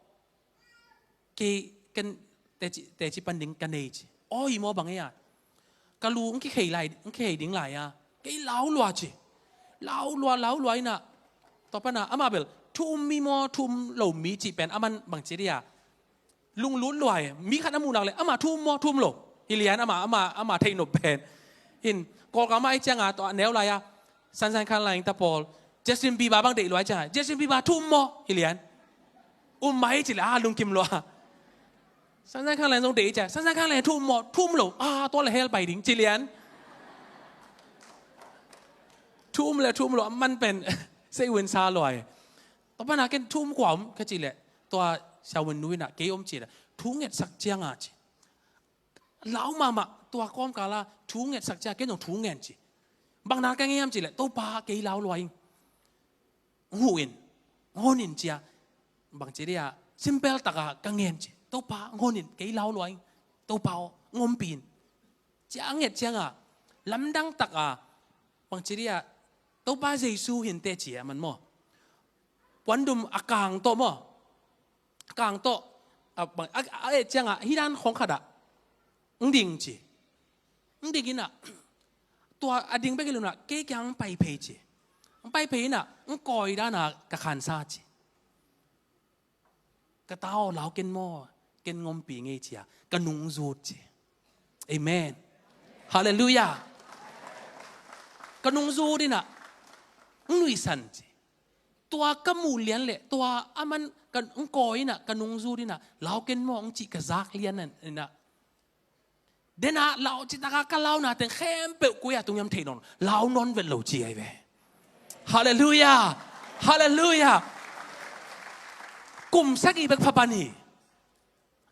Kei ken teci, teci pan ding ka nei ci. Aw hi maw bang e a. Ka lu ng kikhei lai, ng kikhei ding lai a. Kei lau lua ci. Lau lua, lau lua ina. Tua pana amah bel thu um mi maw, thu um lo mi ci pen aman bangci dia. Lunglut lua e. Mi khat a muh nak leh amah thu um maw, thu um lo. Hi lian amah, amah, amah thei nop pen. In Kawlgam ah i cianga tua neu lai a. Sunshine Khan Laing ta pawl. Justin Bieber bang deih lua i cianga. Justin Bieber thu um maw. Hi lian. Um mai ci leh a lungkim lua. Sunshine Khan Laing zong deih i cianga. Sunshine Khan Laing thu um maw, thu um lo. A tua leh hell pai ding ci lian. Thu um leh thu um lo. Man pen sei win sa lua e. Tua pana ken thu um kua om ka ci leh. Tua Sia Win nu ina kei om ci leh. Thu ngetsak cianga ci. Lau mahmah tua kawmkala thu ngetsak cia kei zong thu ngen ci. Bang na ka ngen hiam ci leh Topa kei lau lua ing. Hu in, ngon in cia. Bangci dia simple taka ka ngen ci. Topa ngon in kei lau lua ing. Topa aw, ngompi in. Cia a nget cianga lamdang taka bangci dia Topa Jesu hinte ci a man maw. Puandum a kang tawh maw. Kang tawh a, a, a et cianga hih dan khong khatah ng ding ci. Ng ding ina tua a ding bek hi lo ina kei kiang ng pai phei ci. Ng pai phei ina ng kawi dana ka khansa ci. Ka ta aw lau ken maw, ken ngompi ngei cia ka nungzut ci. Amen. Halleluiah. Ka nungzut ina ng nuihsan ci. Tua ka muh lian le tua a man ka ng kawi ina ka nungzut ina lau ken maw ng cih ka zak lian ina. Dena lau citaka ka launa teng khempeuh kuya tung yam thei nawn lau nawn vet lo ci ai ve. Halleluiah. Halleluiah. Kum sagih bek phapan hi.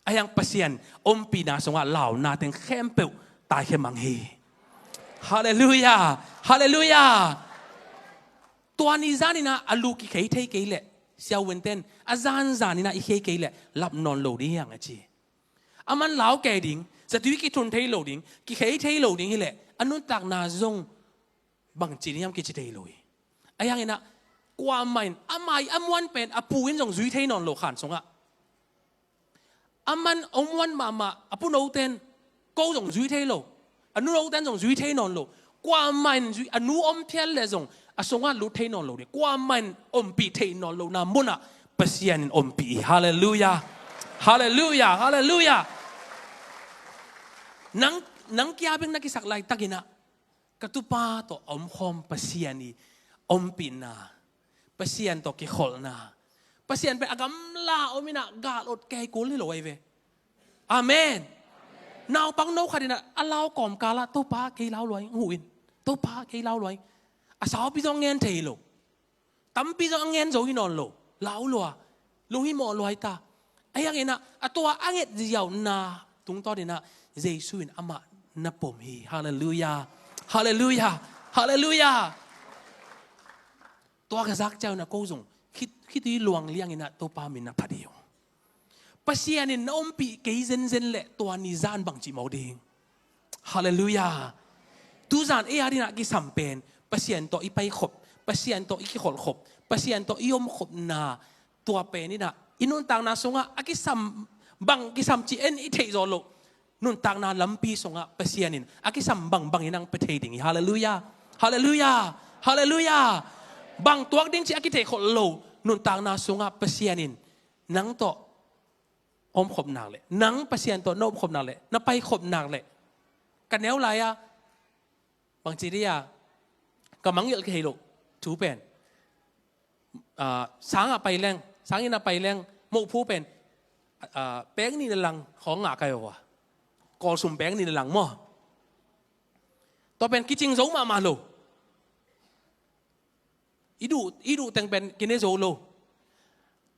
Ahi hang Pasian ompihna sungah launa teng khempeuh taikhia mang hi. Halleluiah. Halleluiah. Tua ni zaninah a lu kikhei thei kei leh, siavuanten a zanzaninah i khei kei leh lap nawn lo ding hi hang a ci. A man lau kei ding, zatui kithun thei lo ding, kikhei thei lo ding hileh a nuntakna zong bangci ni hiam kici thei lo hi. Ahi hanginah kuamah in amah i a muan pen a pu in zong zui thei nawn lo khan sungah. A man a muan mahmah a punoten ko zong zui thei lo, a nunoten zong zui thei nawn lo. Kuamah in zui, a nu om phial le zong a sungah lut thei nawn lo ding. Kuamah in ompih thei nawn lohna munah Pasian in ompih hi. Halleluiah. Halleluiah. Halleluiah. Nang, nang kia bek na kisak laitakinah ka tupa tawh a omkhawm Pasian i ompihna, Pasian tawh kikholhna, Pasian pen a gamla om inah gal ot kei kul hi lo ahi ve. Amen. Naupang no khat inah a lau kawmkalah Topa kei lau luai, hu in, Topa kei lau luai. A saupi zong ngen thei lo. Tampi zong a ngen zo hi nawn lo. Lau lua, lunghimawh luai ta. Ahi hanginah a tua a nget ziauhna tungtawninah Jesu in amah na pom hi. Halleluiah. Halleluiah. Halleluiah. Tua ka zak ciauinah ko zong khit, khitui luang lianginah Topa min na phat hi ung. Pasian in na ompih kei zenzen leh tua ni zan bangci mawk ding. Halleluiah. Tuzan ei a dinah kisam pen Pasian tawh i paikhop, Pasian tawh i kikholhkhop, Pasian tawh i omkhopna, tua pen inah i nuntakna sungah a kisam, bang kisam ci en i theih zawh loh nuntakna lampi sungah Pasian in a kisam bangbang in ang pia thei ding hi. Halleluiah. Halleluiah. Halleluiah. Bang tuak ding ci a kitheikhol lo nuntakna sungah Pasian in nang tawh omkhop nak leh, nang Pasian tawh na omkhop nak leh, na paikhop nak leh, ka neu lai-a bangci dih a ka mangngilh ka hei loh thu pen, ah, sangah pai leng, sangin a pai leng, mohphu pen, ah, pek nih na lang khawng ngah kai uh a, kawlsum pek nih na lang maw? Tua pen kicing zo mahmah lo. I duh, i duh teng pen kine zo lo.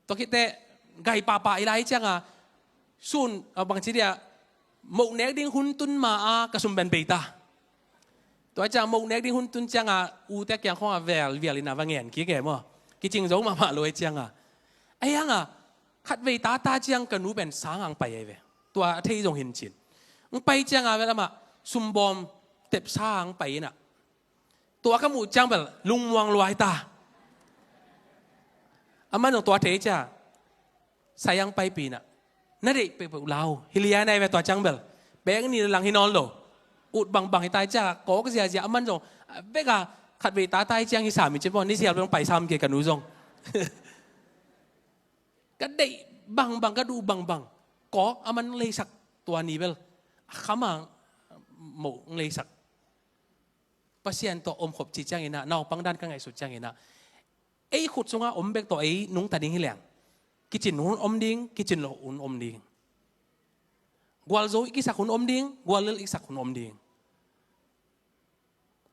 Tua khitteh gai pahpah i lai cianga sun, a bangci dia, moh nek ding hun tun ma a ka sum pen bei ta. Tua cianga moh nek ding hun tun cianga ute kiang khawngah vel vial ina va ngen kik e maw? Kicing zo mahmah lo e cianga. Ahi hanga khatvei tata ciang ka nu pen sangang pai ahi ve. Tua a thei zong hin cin. Ng pai cianga vel amah sumbawm tepsa ang pai ina. Tua ka muh ciang bel lungmuang luai ta. Aman zong tua thei cia sayang paipina na deih peuhpeuh lau hi lian ai ve tua ciang bel. Beng ni lang hi nawn lo. Ut bangbang hi tai cia kawk ziazia aman zong beka khatvei ta tai ciang hi sami ci pawh ni sial beng pai sam ke ka nu zong. Ka deih bangbang ka duh bangbang kawk aman leisak tua ni bel a khamang moh leisak. Pasian tawh omkhop ci cianginah naupang dan ka ngaihsut cianginah ei khut sungah om bek tawh ei nungta ding hi leng. Kicin hun om ding, kicin lo hun om ding. Gualzo i kisak hun om ding, guallel i kisak hun om ding.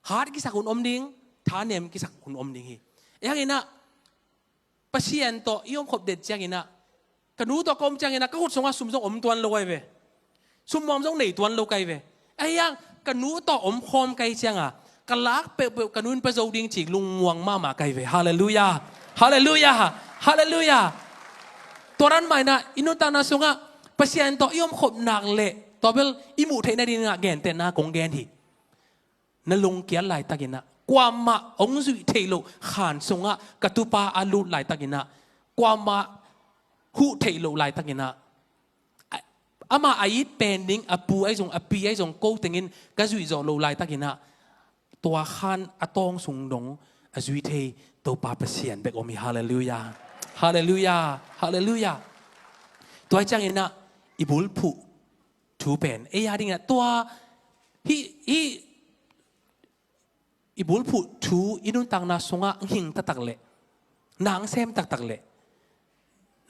Hat i kisak hun om ding, thanem i kisak hun om ding hi. Ei hanginah Pasian tawh i omkhop det cianginah ka nu tawh ka om cianginah ka khut sungah sum zong om tuan lo kai ve. Sum muam zong nei tuan lo kai ve. Ahi hang ka nu tawh omkhawm kai cianga ka lak peuhpeuh ka nu in pia zo ding cik lungmuang mahmah kai ve. Halleluiah. Halleluiah. Halleluiah. Tua dan mah inah i nuntakna sungah Pasian tawh i omkhop nak leh tua bel i muh theih nadingah gentehna kong gen hi. Na lungkiat laitakinah kuamah hong zuih theih loh khan sungah ka tupa a lut laitakinah kuamah huh theih loh laitakinah ama a it pen ding a pu ahi zong a pi ahi zong ko tengin ka zuih zawh loh laitakinah tua khan a tawng sung dong a zui thei Topa Pasian bek om hi. Halleluiah. Halleluiah. Halleluiah. Tua hi cianginah i bulphuh thu pen ei a dingah tua hi, hi i bulphuh thu i nuntakna sungah hing taktak leh nang sem taktak leh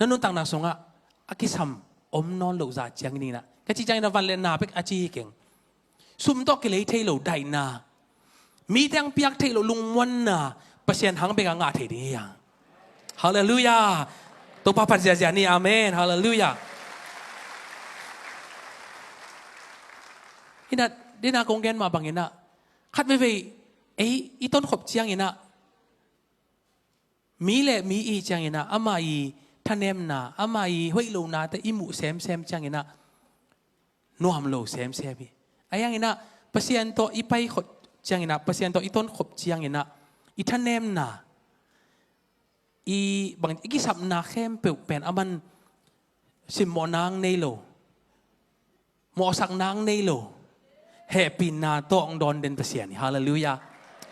na nuntakna sungah a kisam om nawn loh za ciang i dingin ah ka ci ciangin a van le na bek a ci hi keng. Sum tawh kilei thei lo daihna, mite ang piak theih loh lungmuanna Pasian hang bek a ngah thei ding hi hang. Halleluiah. Topa phat ziazia ni. Amen. Halleluiah. Inah, dena kong gen mah banginah, khat veivei ei i tonkhop cianginah, mi le mi i cianginah, ama i thanemna, ama i hoih lonate i muh semsem cianginah, nuam lo semsem hi. Ahi hanginah, Pasian tawh i paikhop cianginah, Pasian tawh i tonkhop cianginah, i thanemna, i bang, i kisapna khempeuh pen aman simmawh nang nei lo, mawhsak nang nei lo, hehpihna tawh hong dawn den Pasian hi. Halleluiah.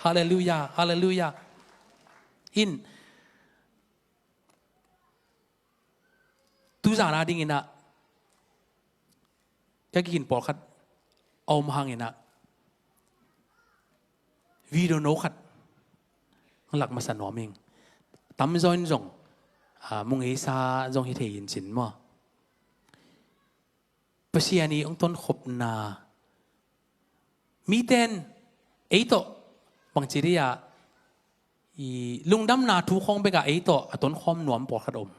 Halleluiah. Halleluiah. In, tuzan a dinginah ka kikin pawlkhat a om hanginah, video no khat lak masa nuam ing. Tamzaw in zong, ah, mu ngeisa zong hi thei in cin maw. Pasian i hong tonkhopna, miten ei tawh bangci dih ah, i lungdamna thu khawng bekah ei tawh a tonkhawm nuam pawlkhat om.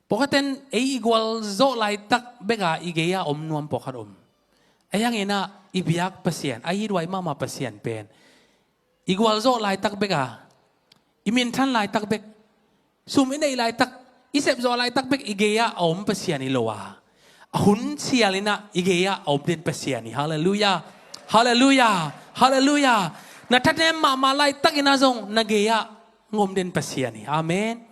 Pawlkhatten ei i gualzawh laitak bekah i gei-ah om nuam pawlkhat om. Ahi hanginah i biak Pasian, a it huai mahmah Pasian pen, i gualzawh laitak bekah, i minthan laitak bek, sum i neih laitak, i sepzawh laitak bek i gei-ah a om Pasian hi lo a, a hun sialinah i gei-ah a om den Pasian hi. Halleluiah. Halleluiah. Halleluiah. Na thanem mahmah laitakinah zong na gei-ah hong om den Pasian hi. Amen.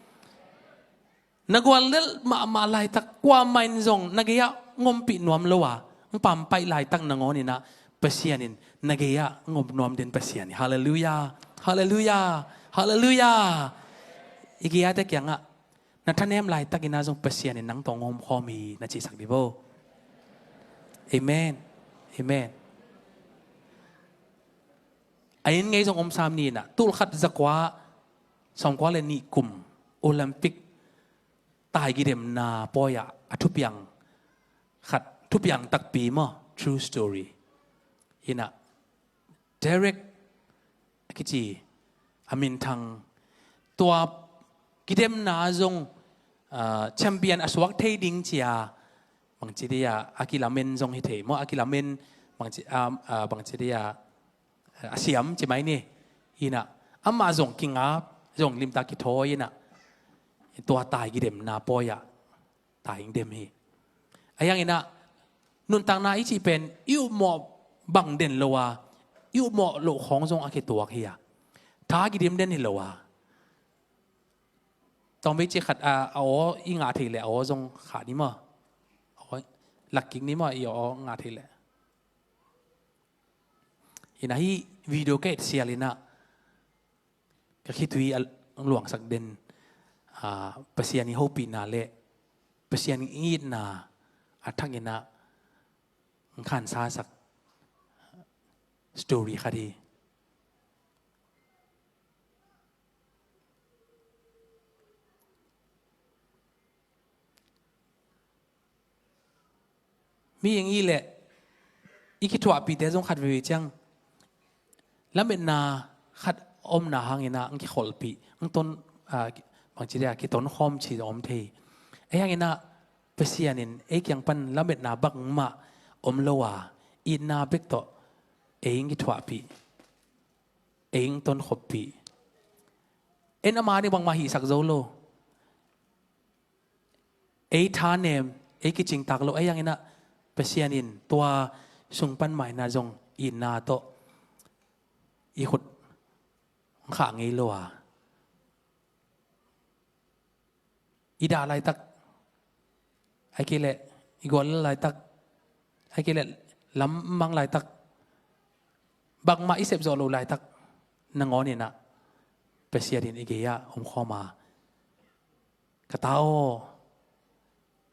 Na guallelh mahmah laitak kuamah in zong na gei-ah hong ompih nuam lo a, hong pampaih laitak nangawninah Pasian in na gei-ah hong om nuam den Pasian hi. Halleluiah. Halleluiah. Halleluiah. I gei-ate kiangah, na thanem laitakinah zong Pasian in nang tawh hong omkhawm hi, na cisak dih bo. Amen. Amen. A inn ngei zong om sam ni inah, tul khat zakua sawmkua le nih kum Olympic taigidemna pawi-ah a thupiang khat, thupiang takpi maw, true story. Inah, Derek a kici a minthang, tua gidemna zong, ah, champion a suak thei ding ci-a, bangci dih ah, a kilamen zong hi thei maw, a kilamen, bangci, ah, ah, bangci dih ah, a siam ci mai ni. Inah, amah zong kingap, zong limtak kithawi inah, tua taigidemna pawi-ah tai hong dem hi. Ahi hanginah, nuntakna i cih pen i upmawh bang den lo a, i upmawh loh khawng zong a kituak hi a, tha kidem den hi lo a. Tawmvei cik khat a, a aw i ngah thei leh a aw zong khah ni maw? A aw lakkik ni maw, i aw ngah thei leh? Inah, hih video ka et sialinah ka khitui a luangsak den, ah, Pasian i hopihna le Pasian i itna a thakinah hong khansasak story khat hi. Mi eng i leh i kithuahpihte zong khat veve ciang lametna khat omna hanginah hong kikholhpih, hong ton, ah, bangci dih ah, kitonkhawm ci zong om thei. Ahi hanginah Pasian in ei kiang pan lametna bangmah om lo a, itna bek tawh ei hong kithuahpih, ei hong tonkhoppih. En ama nih bangmah hihsak zo lo. Ei thanem, ei kicingtak lo, ahi hanginah Pasian in tua sung pan mah inah zong itna tawh i khut hong khah ngei lo a, i dah laitak, ahih kei leh i guallel laitak, ahih kei leh lam mang laitak, bangmah i sepzawh loh laitak nangawninah Pasian in i gei-ah omkhawm a, ka ta aw,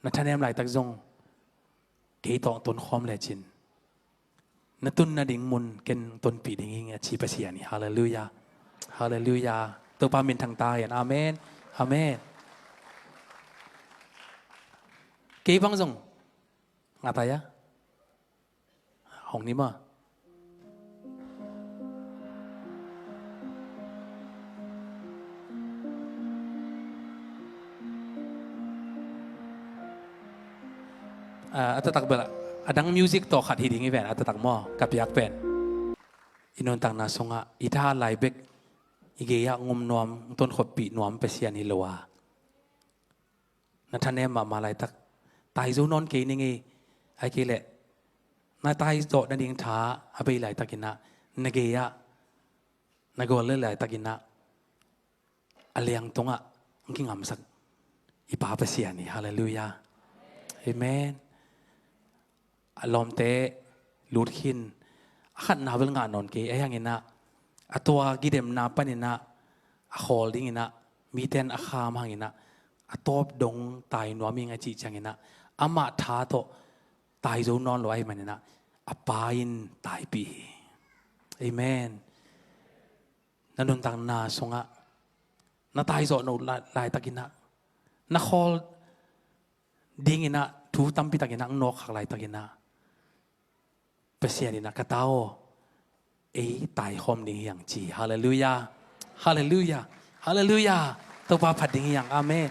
na thanem laitak zong kei tawh tonkhawm lecin na tun nading mun ken tonpih ding ing, a ci Pasian hi. Halleluiah. Halleluiah. Topa minthang ta hen. Amen. Amen. Kei bang zong ngah ta ia? Hong ni maw? A taktak bel a dang music tawh khat hi ding hi ven, a taktak maw ka piak pen. I nuntakna sungah i tha lai bek i gei-ah ngum nuam, tun khoppih nuam Pasian hi lo a, na thanem mahmah laitak, tai zo nawn kei ning ei. Ai kei leh na tai zawh nading tha a bei laitakinah, na gei-ah na gual le laitakinah a liang tungah hong kingamsak i Pa Pasian hi. Halleluiah. Amen. A lawmte lut khin, a khatna bel ngah nawn kei, ahi hanginah a tua gidemna paninah a khawl dinginah miten a kham hanginah a tawp dong tai nuam ing a cih cianginah amah tha tawh tai zo nawn lo ahih maninah a Pa in taipih hi. Amen. Na nuntakna sungah na taizawh no lai, laitakinah, na khawl dinginah thu tampitakinah nawkkhak laitakinah, Pasian inah ka ta aw, ei taikhawm ding hiang ci. Halleluiah. Halleluiah. Halleluiah. Topa phat ding hiang. Amen.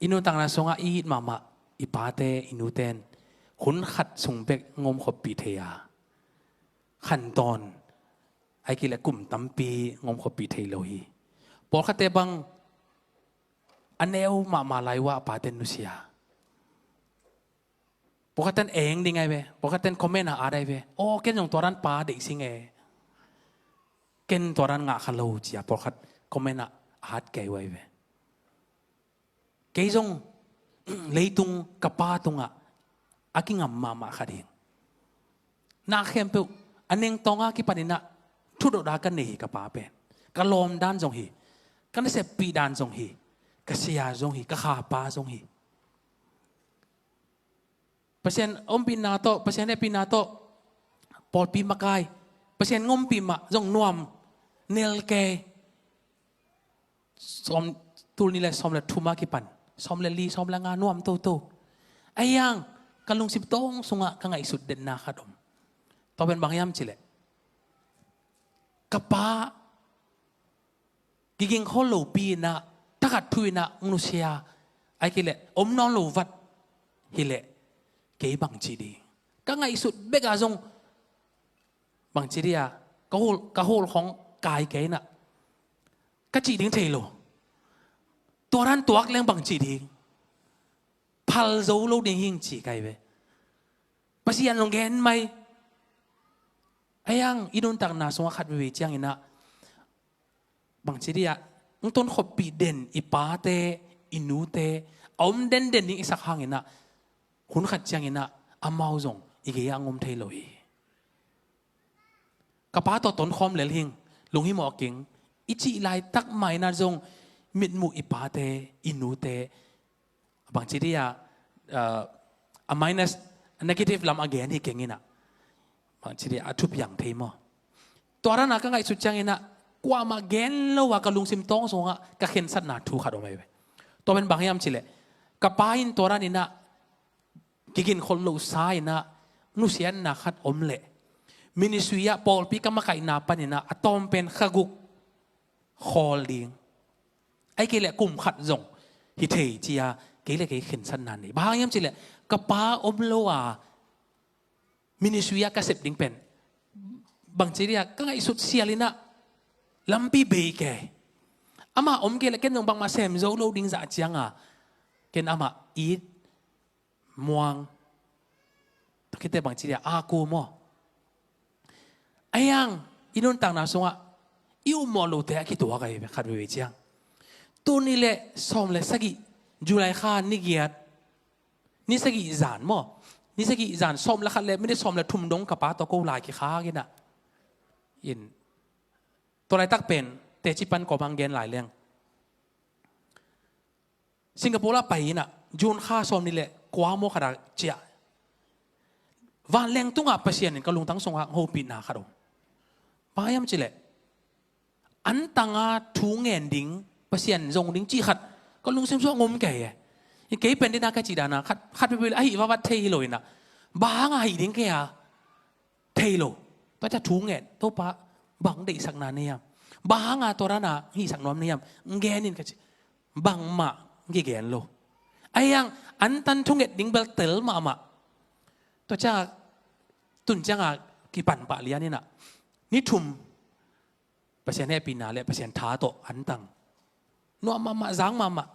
I nuntakna sungah i it mahmah i pate i nuten hun khat sung bek ngom khoppih thei a, khantawn ai kei leh kum tampi ngom khoppih thei lo hi. Pawlkhatte bang a neu mahmah lai uh a pate nusia. Pawlkhatten eng ding ai ve, pawlkhatten comment a at ai ve. Aw, ken zong tua dan pa deih sing e. Ken tua dan ngah kha lo cia pawlkhat comment a at kei uh ai ve. Kei zong leitung ka Pa tungah a kingam mahmah khat hi. Na khempeuh a nengtawnga kipaninah thudotda ka nei hi ka Pa pen. Ka lawm dan zong hi, ka naseppih dan zong hi, ka sia zong hi, ka khapa zong hi. Pasian ompihna tawh, Pasian hehpihna tawh pawlpi makai, Pasian ngompih mah zong nuam, nel kei. Sawm, tul nih le sawm le thum a kipan sawm le li, sawm le nga nuam toto. Ahi hang ka lungsim tawng sungah ka ngaihsut denna khat om. Tua pen bang hiam cileh, ka pa kiging khol lopi inah, thakat thu inah nusia ai kei leh om nawn lo vat hileh kei bangci ding? Ka ngaihsut bek a zong bangci dih a, ka hul, ka hul khong kai kei inah ka cih ding thei lo. Tua dan tuak leng bangci ding? Phal zo lo ding hing ci kai ve. Pasian long gen mai. Ahi hang i nuntakna sungah khat veve cianginah bangci dih ah, hong tun khoppih den i pate i nute a om denden ding i sak hanginah hun khat cianginah amau zong i gei-ah ngom thei lo hi. Ka pa tawh tonkhawm lel hing, lunghimawh king i cih laitak mah inah zong mitmuh i pate i nute bangci dih ah, a minus, a negative lam a gen hi keng inah bangci dih ah a thupiang thei maw? Tua dan a ka ngaihsut cianginah kuamah gen lo a ka lungsim tawng sungah ka khensatna thu khat om ahi ve. Tua pen bang hiam cileh, ka pa in tua dan inah kigin khol lo sa inah nusiatna khat om leh ministry ah pawlpi ka makaihna paninah a tawm pen kha guk khawl ding, ai kei leh kum khat zong hi thei cia kei le kei khensatna nei. Bang hang hiam cileh, ka pa om lo a ministry ah ka sep ding pen bangci dih ah ka ngaihsut sial inah lampi bei kei. Amah om kei leh ken zong bangmah sem zo lo ding zah cianga ken amah it muang. Tua khit teh bangci dih ah a ku maw? Ahi hang i nuntakna sungah i upmawh lote a kituak ahi ve khat veve ciang. Tul nih le sawm le sagih July kha ni giat, ni sagih zan maw? Ni sagih zan sawm le khat le minit sawm le thum dong ka pa tawh ko lai kikhak inah, in tua laitak pen teci pan kawmang gen lai leng Singapore ah pai inah June kha sawm nih le kua maw khat ah ciah vanleng tungah Pasian in ka lungtang sungah hopihna khat om. Bang hiam cileh, antanga thu ngen ding, Pasian zong ding cih khat ka lungsim sungah ngom kei e. Kei pen dina ka cih dana khat, khat peuhpeuh le ahi vavat thei hi lo inah, bang hanga hih ding kei a thei lo. Tua ciah thu ngen, Topa, bang deihsakna nei hiam? Bang hanga tua dana hihsak nuam nei hiam? Ngen in ka ci. Bangmah kigen lo. Ahi hang antan thunget ding bel tel mahmah. Tua ciangah tun ciangah kipan pah lian inah ni thum Pasian hehpihna le Pasian tha tawh antang. Nuam mahmah, zang mahmah.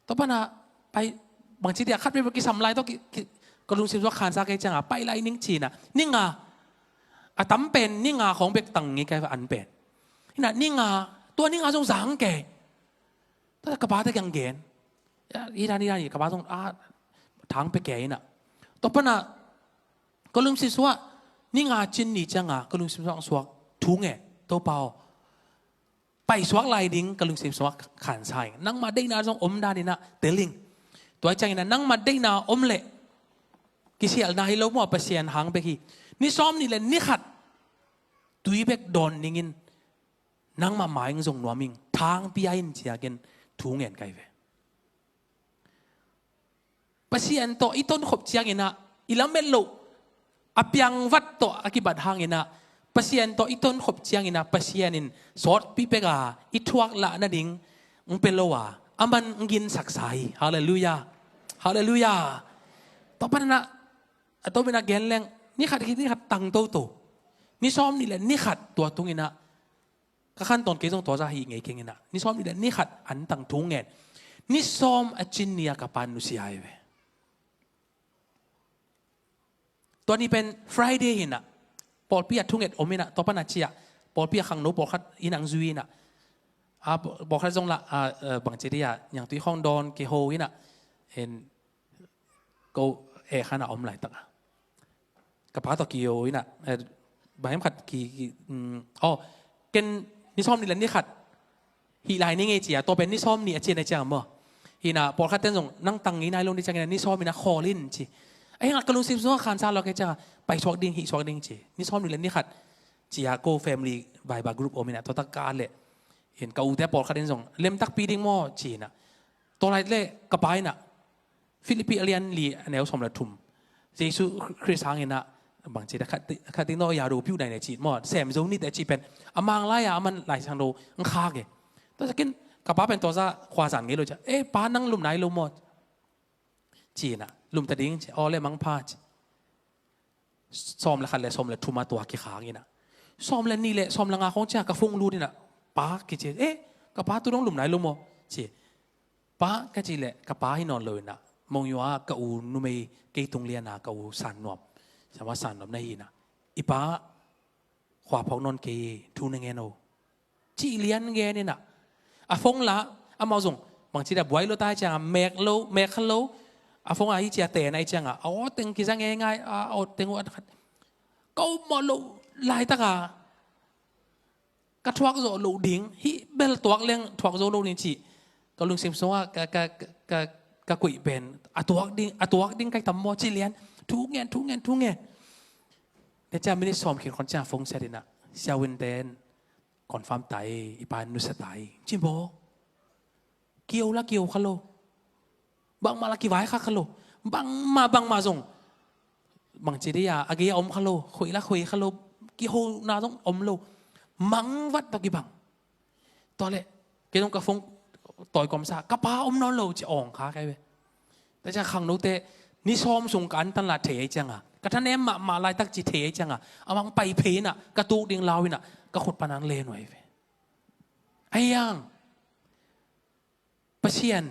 Tua panah pai bangci dia khat vei kisam lai tawh ki, ki, ka lungsim sungah khansa kei ciangah pai lai ning cinah ni nga. A tam pen ni nga khawng bek tang ngi kei an pen. Inah ni nga, tua ni nga zong zang kei. Tua ka pa te kiang gen. Ina ina ina ka pa zong a thang pe kei inah. Tua panah ka lungsim sungah ni nga cin ni ciangah ka lungsim sungah suak thu ngen, Topa aw, paisuak lai ding ka lungsim sungah khansa ing. Nangmah deihna zong om dan inah tel ing. Tua ciang inah nangmah deihna om leh kisialhna hi lo maw, Pasian hang bek hi. Ni sawm nih le ni khat tui bek dawn ningin nangmah mai-in zong nuam ing, thang pia in ci-a ken thu ngen kai ve. Pasian tawh i tonkhop ciang inah i lamet loh a piangvat tawh a kibat hang inah Pasian tawh i tonkhop ciang inah Pasian in sawtpi pek a i thuak lah nading ng pe lo a, aman ng ginsak sa hi. Halleluiah. Halleluiah. Tua pan inah a tom inah gen leng ni khat hi ni khat tang toto. Ni sawm nih le ni khat tua tung inah ka khan tawn kei zong tua za hi ngei keng inah ni sawm nih le ni khat an tang thu ngen. Ni sawm a cin ni a ka pa nusia hi ve. Tua ni pen Friday hi inah pawlpi a thunget om inah tua pan a ciah pawlpi a khangno pawlkhat inah ang zui inah a pawlkhat zong lah a bangci dia niangtui khawng dawn kiho inah en ko e khan a om laitak a ka pa tawh kiho inah bang hiam khat ki, ki aw ken ni sawm nih le ni khat hih lai ni ngei cia, tua pen ni sawm nih a cian a ciang maw. Hi inah pawlkhat ten zong nang tang ngei nai lo ni ciang inah ni sawm inah khawl in ci. A hiang a ka lungsim sungah khansa lo kei ciang a paisuak ding hihsuak ding ci. Ni sawm nih le ni khat cia ko family Viber group om inah tua tak ka leh in ka ute pawlkhat in zong lemtakpi ding maw ci inah. Tua lai le ka pa inah Philippi a lian li a neu sawm le thum. Jesu Khrist hang inah bangci da khat ding naw yado piu nai ne ci maw sem zo ni te ci pen a mang lai a aman lai sang do ng khak e. Tua sakin ka pa pen tua za khuazan ngei lo cia e pa nang lum nai lo maw ci inah lum ta ding ci aw le mang pha ci. Sawm le khat le sawm le thum a tua kikhak inah sawm le nih le sawm le nga khawng cia ka phone lut inah pa kici e ka pa tu dong lum nai lo maw ci. Pa ka cih leh ka pa hi nawn lo inah mong yua ka u numei kei tung liana ka u san nuam sama san nuam na hi inah i pa khua phawk nawn kei thu na ngen o. Cih lian ngen inah a phone lah amau zong bangci da buai lo tai ciangah mek lo mek kha lo. A phone ah hi cia ten ai ciangah a aw teng kiza ngei ngai a aw teng uh an khat ka um mawh lo laitak a ka thuak zawh loh ding hih bel tuak leng thuak zo lo ning cih ka lungsim sungah ka, ka, ka, ka, ka kuih pen a tuak ding a tuak ding kai tam maw ci lian thu ngen thu ngen thu ngen. Nia cia minit sawm khin khon cia phone set inah siawin ten confirm tai i pa nusia tai ci maw. Kio la kio kha lo. Bangmah la kivai kha kha lo. Bangmah bangmah zong bangci dia a gei a om kha lo khoih la khoih kha lo. Kihona zong om lo. Mangvat tawh kibang. Tua leh kei zong ka phone tawi kawmsa ka pa om nawn lo ci awng kha kai ve. Tua cia khangnote ni sawm sung ka antan la thei ai cianga ka thanem mahmah laitak ci thei ai cianga a mang pai phei inah ka tuk ding lau inah ka khut panang le nuai ve. Aiang Pasian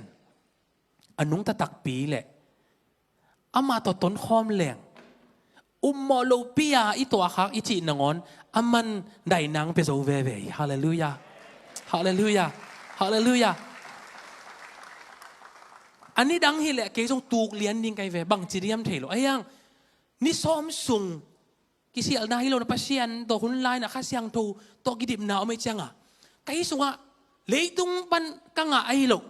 a nungta takpi le amah tawh tonkhawm leng ummawh lopi a i tuahkhak i cih nangawn a man dainang pia zo veve hi. Halleluiah. Halleluiah. Halleluiah. A nidang hileh kei zong tuk lian ding kai ve bangci diam thei lo aiang ni sawm sung kisialhna hi lo na Pasian tawh hun laina Kha Siangtho tawh kidipna om ei cianga ka hi sungah leitung pan ka ngah ahi lo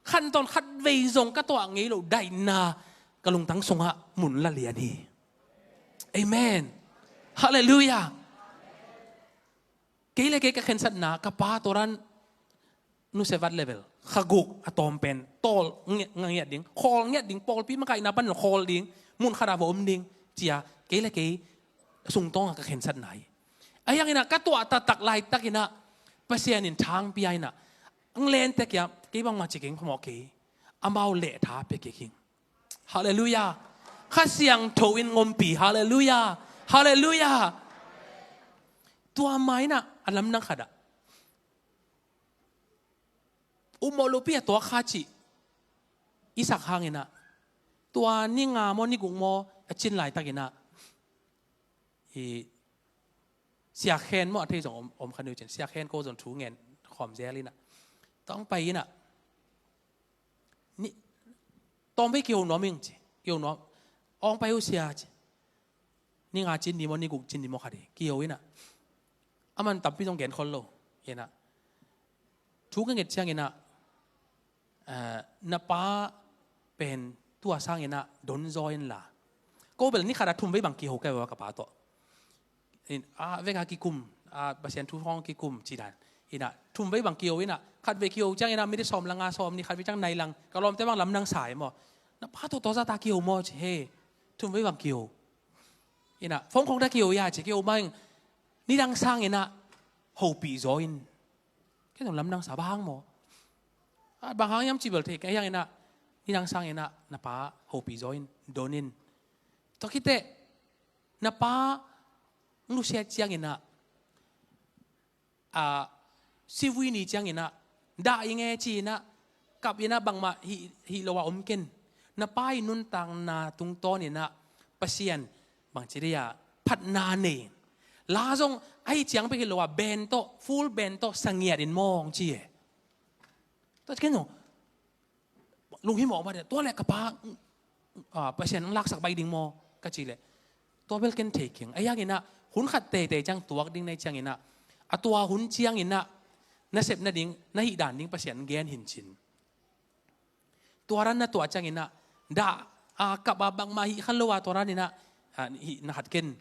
khantawn khat vei zong ka tuah ngei lo daihna ka lungtang sungah mun la lian hi. Amen. Halleluiah. Kei le kei ka khensatna ka pa tawran nusevat level kha guk a tawm pen tawl ngiat ding khawl ngiat ding pawlpi makaihna pan khawl ding mun khata va om ding cia kei le kei sungtawnga ka khensatna hi. A hianginah ka tuah taktak laitak inah Pasian in thangpia inah Ng len tek hiam, kei bangmah ci keng phamawh kei. Amau leh tha pia kik hing. Halleluiah. Kha Siangtho in ngompi. Halleluiah. Halleluiah. Tua mah inah a lamdang khatah, upmawh lopi a tuak kha cih i sak hanginah, tua ni nga maw ni guk maw a cin laitakinah, i Sia Khen maw, a thei zong om, om kha ni uh cin, Sia Khen ko zong thu ngen khawm zel inah, tawng pai inah, ni, tawm vei kiho nuam ing ci, kiho nuam, awng pai uh sia ci. Ni nga cin ni maw, ni guk cin ni maw khat hi, kiho inah. Aman tampi zong gen khol lo inah, thu ka nget cianginah, eh, na pa pen tua sanginah don zaw inla. Ko bel ni khatah thum vei bang kiho ka hi uh a, ka pa tawh. In, a, veka kikum, a, Pasian thu hong kikum ci dan. Inah, thum vei bang kiho inah, khat vei kiho cianginah, minute sawm lang a, sawm ni, khat vei ciang nai lang, ka lawmte bang lamdang sa hi maw. Na pa tawh tua zata kiho maw ci, he, thum vei bang kiho. Inah, phone khong ta kiho ia ci, kiho mah ing, nidang sanginah hopih zaw in. Kei zong lamdang sa, bang hang maw. A, bang hang hiam ci bel thei kei hianginah, nidang sanginah na pa hopih zaw in, don in. Tua khit teh, na pa nusia cianginah, a, sivui ni cianginah, dah i nge ci inah, kap inah bangmah hih, hih lo a om ken. Na pa i nuntakna tungtawninah Pasian bangci dih a phatna nei. La zong ahi ciang bek hi lo a, band tawh, full band tawh sangiat in mawng ci e. Tua ci ken zong lunghimawh mah deh, tua leh ka pa, ah, Pasian ang laksak baih ding maw ka cih leh, tua bel ken thei keng. Ahi hanginah hun khat teitei ciang tuak ding na hih cianginah, a tua hun cianginah na sep nading, na hih dan ding Pasian gen hin cin. Tua dan na tuah cianginah, dah a, kap a, bangmah hih kha lo a, tua daninah, ah, hih na khat ken.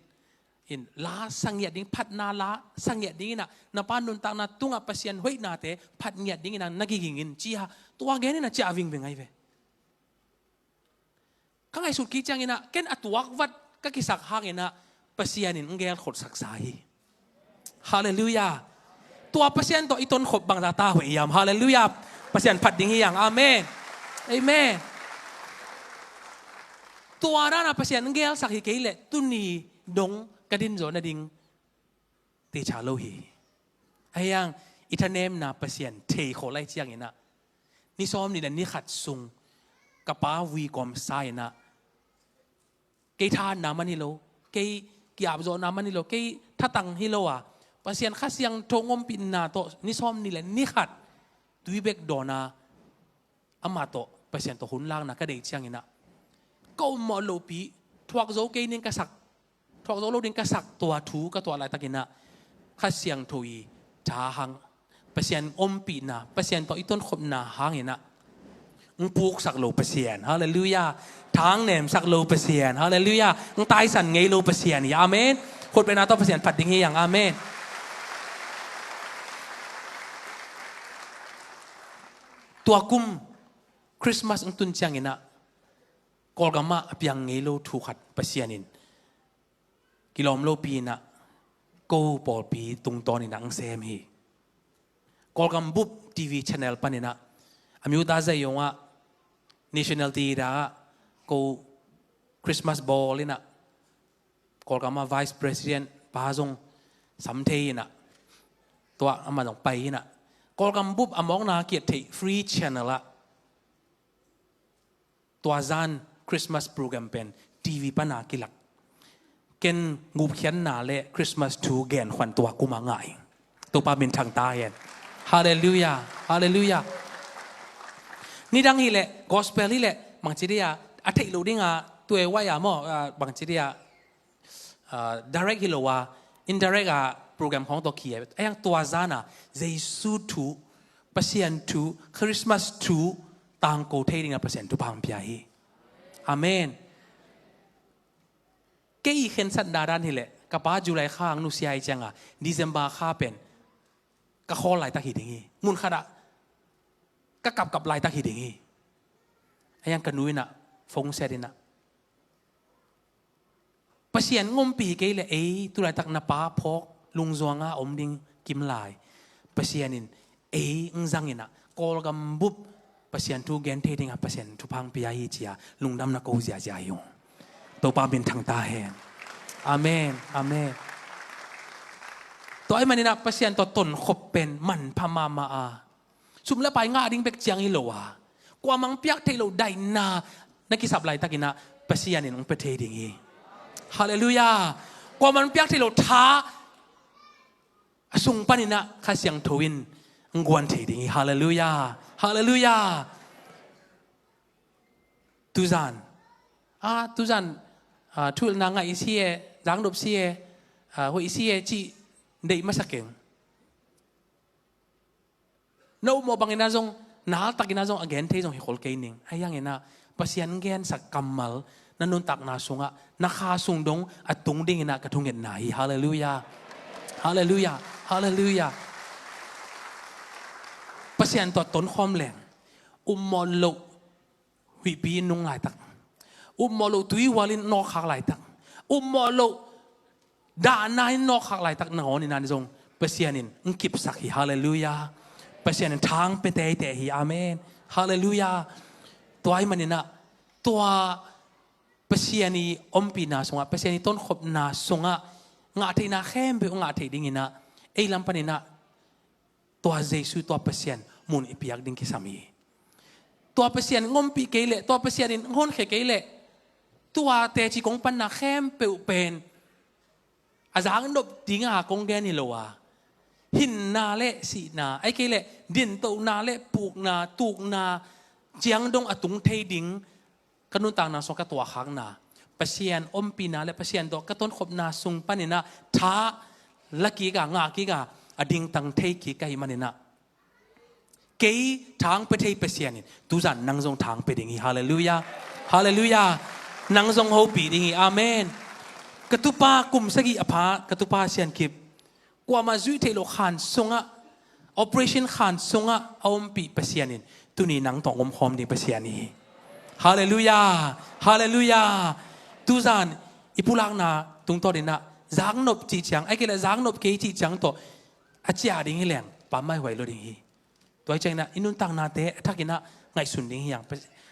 In, la sangiat ding, phatna la sangiat dinginah, na pa nuntakna tungah Pasian hoihnate phatngiat dinginah na kiging in ci a, tua geninah ciah vingving ahi ve. Ka ngaihsut kik cianginah, ken a tuak vat ka kisak hanginah Pasian in ang gel khotsak sa hi. Halleluiah. Tua Pasian tawh i tonkhop bangzah ta hoih hiam. Halleluiah. Pasian phat ding hi hang. Amen. Amen. Tua dana Pasian ang gelsak hi kei leh tuni dong ka din zawh nading teicha lo hi. Ahi hang i thanemna Pasian thei khawh lai cianginah, ni sawm nih le ni khat sung ka pa vui kawm sa inah, kei thahatna man hi lo, kei kiapzawhna man hi lo, kei thatang hi lo a, Pasian Kha Siangtho ngompihna tawh ni sawm nih le ni khat tui bek dawn a, amah tawh, Pasian tawh hun lakna ka deih cianginah, ka upmawh lohpi, thuak zo kei ning ka sak, thuak zo lo ding ka sak tua thu ka tuah laitakinah, Kha Siangtho i tha hang, Pasian ompihna, Pasian tawh i tonkhopna hanginah, ang puksak lo Pasian. Halleluiah. Thang nemsak lo Pasian. Halleluiah. Ang taisan ngei lo Pasian hi. Amen. Khutbetna tawh Pasian phat ding hi hang. Amen. Tua kum Christmas ang tun cianginah, Kawlgamah a piang ngei lo thu khat Pasian in kilawm lopi inah ko pawlpi tungtawn inah ang sem hi. Kawlgam bup T V channel paninah, a miuta zai zongah national ti dah ko Christmas bawl inah, Kawlgam a vice president pa zong sam thei inah, tua amah zong pai inah, Kawlgam bup a mawkna kiat theih free channel ah tua zan Christmas program pen T V pana kilak. Ken gupkhiatna le Christmas thu genkhuan tua kuma ngah ing. Topa min thang ta hen. Halleluiah. Halleluiah. Nidang hileh, gospel hileh, bangci dia a theih lo dinga tuai wai a maw, ah, bangci dia, ah, direct hi lo a, indirect a program khawng tawh khi a, a yang tua zana Jesu thu, Pasian thu, Christmas thu tangko thei dinga Pasian thupha hong pia hi. Amen. Kei i khensat dadan hileh, ka pa July kha ang nusia hi cianga, December kha pen ka khawl laitak hi ding hi. Mun khatah ka kapkap laitak hi ding hi. A yang ka nu inah phone set inah, Pasian ngompi hi kei le ei, tulaitak na pa phawk lungzuanga om ding kimlai. Pasian in ei ang zang inah, Kawlgam bup Pasian thu gen thei dingah Pasian thupha hong pia hi ci-a lungdam na ko ziazia hi ung. Topa min thang ta hen. Amen. Amen. Tua ahih maninah Pasian tawh tonkhop pen manpha mahmah a, sum le pai ngah ding bek ciang hi lo a, kuamah hong piak theih loh daihna na kisap laitakinah Pasian in hong pia thei ding hi. Halleluiah. Kuamah hong piak theih loh tha a sung paninah Kha Siangtho in hong guan thei ding hi. Halleluiah. Halleluiah. Tuzan, a, tuzan, a, thuhilhna ngah i si e, zaknop si e, a, hoih i si e cih deih masa keng. Na upmawh banginah zong, na haltakinah zong a gen thei zong hi khol kei ning. Ahi hanginah Pasian gensak kammal na nuntakna sungah, na kha sung dong a tung dinginah ka thungetna hi. Halleluiah. Halleluiah. Halleluiah. Pasian tawh tonkhawm leng, upmawh loh huihpi in nung laitak, upmawh loh tuihual in nawkkhak laitak, upmawh loh dahna in nawkkhak laitak nangawn inah zong Pasian in hong kipsak hi. Halleluiah. Pasian in tha hong pia teitei hi. Amen. Halleluiah. Tua ahih maninah tua Pasian i ompihna sungah, Pasian i tonkhopna sungah ngah theihna khempeuh ngah theih dinginah ei lam paninah tua Jesu, tua Pasian mun i piak ding kisam hi. Tua Pasian in hong ompih kei leh, tua Pasian in hong honkhia kei leh, tua teci kong panna khempeuh pen a zaknop dinga kong gen hi lo a, hinna le sihna, ahih kei leh dintohna le pukna, tukna ciang dong a tung thei ding ka nuntakna sung ka tuahkhakna, Pasian ompihna le Pasian tawh ka tonkhopna sung paninah tha la kik a, ngah kik a, a dingtang thei kik ka hih maninah kei tha hong pia thei Pasian in tuzan nang zong tha hong pia ding hi. Halleluiah. Halleluiah. Nang zong hopih ding hi. Amen. Ka tupa kum sagih a pha, ka tupa Sian Kip, kuamah zuih theih loh khan sungah, operation khan sungah a ompih Pasian in tuni nang tawh hong omkhawm ding Pasian hi. Halleluiah. Halleluiah. Tuzan i pulakna tungtawn inah zaknop cih ciang, ahih kei leh zaknop kei cih ciang tawh a ciah ding hi leng, pammaih huai lo ding hi. Tua hi cianginah i nuntaknate a thakinah ngaihsun ding hi hang.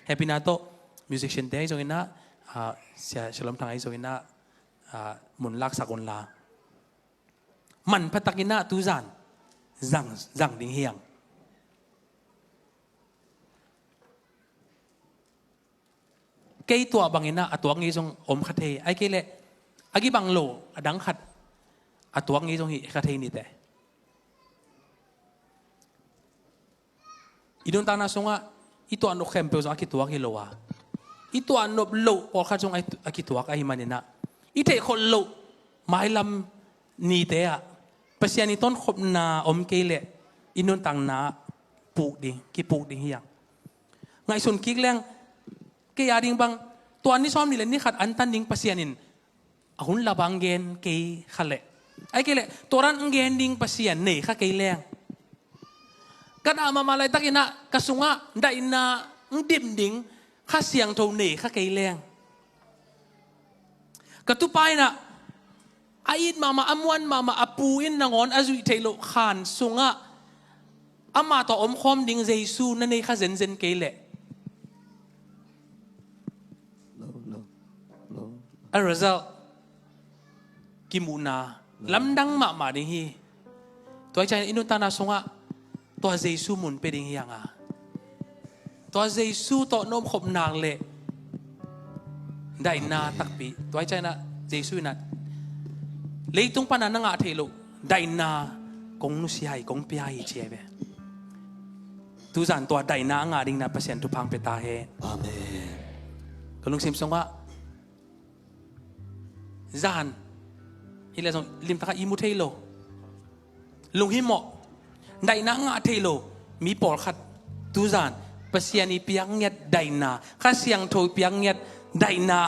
Hehpihna tawh musician te ahi zonginah, ah, Sia Shalom Thang ahi zonginah, ah, mun laksak unla, manpha takinah tuzan zang, zang ding hi hang. Kei tuah banginah a tuak ngei zong om kha thei, ahih kei leh a kibang lo a dang khat a tuak ngei zong hi kha thei nite. I nuntakna sungah i tuah nop khempeuh zong a kituak hi lo a, i tuah nop loh pawlkhat zong a, a kituak ahih maninah i theihkholh loh mailam nite ah Pasian i tonkhopna om kei leh i nuntakna ah puk ding, kipuk ding hi hang. Ngaihsun kik leng, kei a ding bang, tua ni sawm nih le ni khat antan ding Pasian in a hun la bang gen kei kha leh, ahih kei leh tua dan gen ding Pasian nei kha kei leng, ka dah mahmah laitakinah ka sungah daihna hong dim ding Kha Siangtho nei kha kei leng, ka tupa inah a it mahmah, a muan mahmah, a pu in nangawn a zuih theih loh khan sungah amah tawh omkhawm ding Jesu na nei kha zenzen kei leh, a result kimuhna lamdang mahmah ding hi. Tua hi ciangin i nuntakna sungah tua Jesu mun pia ding hi hang a, tua Jesu tawh na omkhop nak leh daihna takpi. Tua hi ciangin ah Jesu in ah leitung pana na ngah theih loh daihna kong nusia hi, kong pia hi ci hi ve. Tuzan tua daihna a ngah dingin ah Pasian thupha hong pia ta hen. Amen. Ka lungsim sungah zan hi leh zong limtakin i mu thei lo, lunghimawh, daihna ngah thei lo mi pawlkhat tuzan Pasian i piak ngiat daihna, Kha Siangtho i piak ngiat daihna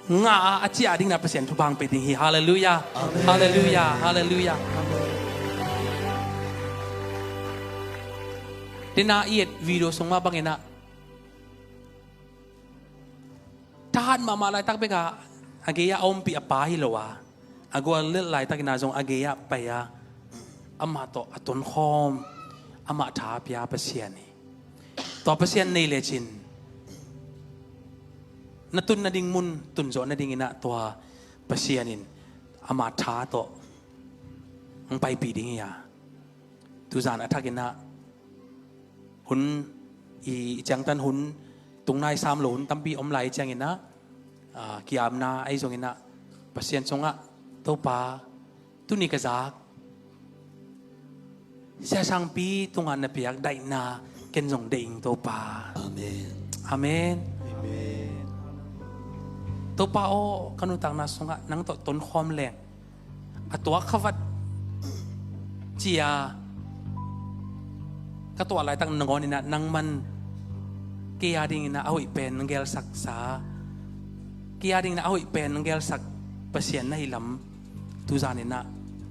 ngah a, a ciah dingin ah Pasian thupha hong pia ding hi. Halleluiah. Amen. Halleluiah. Halleluiah. Amen. Dena i et video sung mah bangin ah thahat mahmah laitak bek a, a gei-ah a ompih a pa hi lo a, a guallelh laitakin ah zong a gei-ah pai a, amah tawh a tonkhawm, amah tha a pia Pasian hi. Tua Pasian nei lecin na tun nading mun tun zawh nadinginah tua Pasian in ama tha tawh hong paipih ding hi a. Tuzan a thakinah hun i, i ciangtan hun tungnai sam lo hun tampi om lai cianginah, ah, kiamna ahi zonginah Pasian sungah, Topa, tuni ka zak Sia Sangpi tungah na piak daihna ken zong deih ing Topa. Amen. Amen. Amen. Topa aw, ka nuntakna sungah nang tawh tonkhawm leng a tuak khavat cia ka tuah laitak nangawninah nangman kei a dinginah a hoih pen nang gelsaksa, kei a dinginah a hoih pen nang gelsak Pasian na hi lam tuzaninah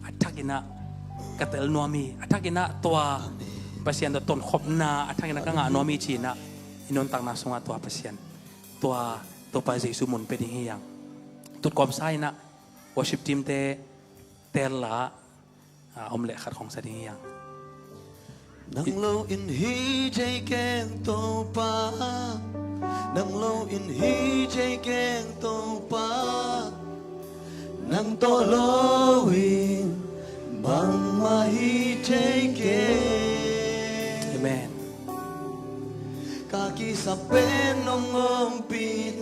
a thakinah ka tel nuam hi. A thakinah tua Pasian tawh tonkhopna a thakinah ka ngah nuam hi cinah i nuntakna sungah tua Pasian, tua Topa Jesu mun pia ding hi hang. Tutkawmsa inah worship team te teel la, ah, om leh khat khong sa ding hi hang. Nang lo in hi thei keng Topa, nang lo in hi thei keng Topa, nang tawh lo in bangmah hi thei keng. Amen. Ka kisap pen nong ompihna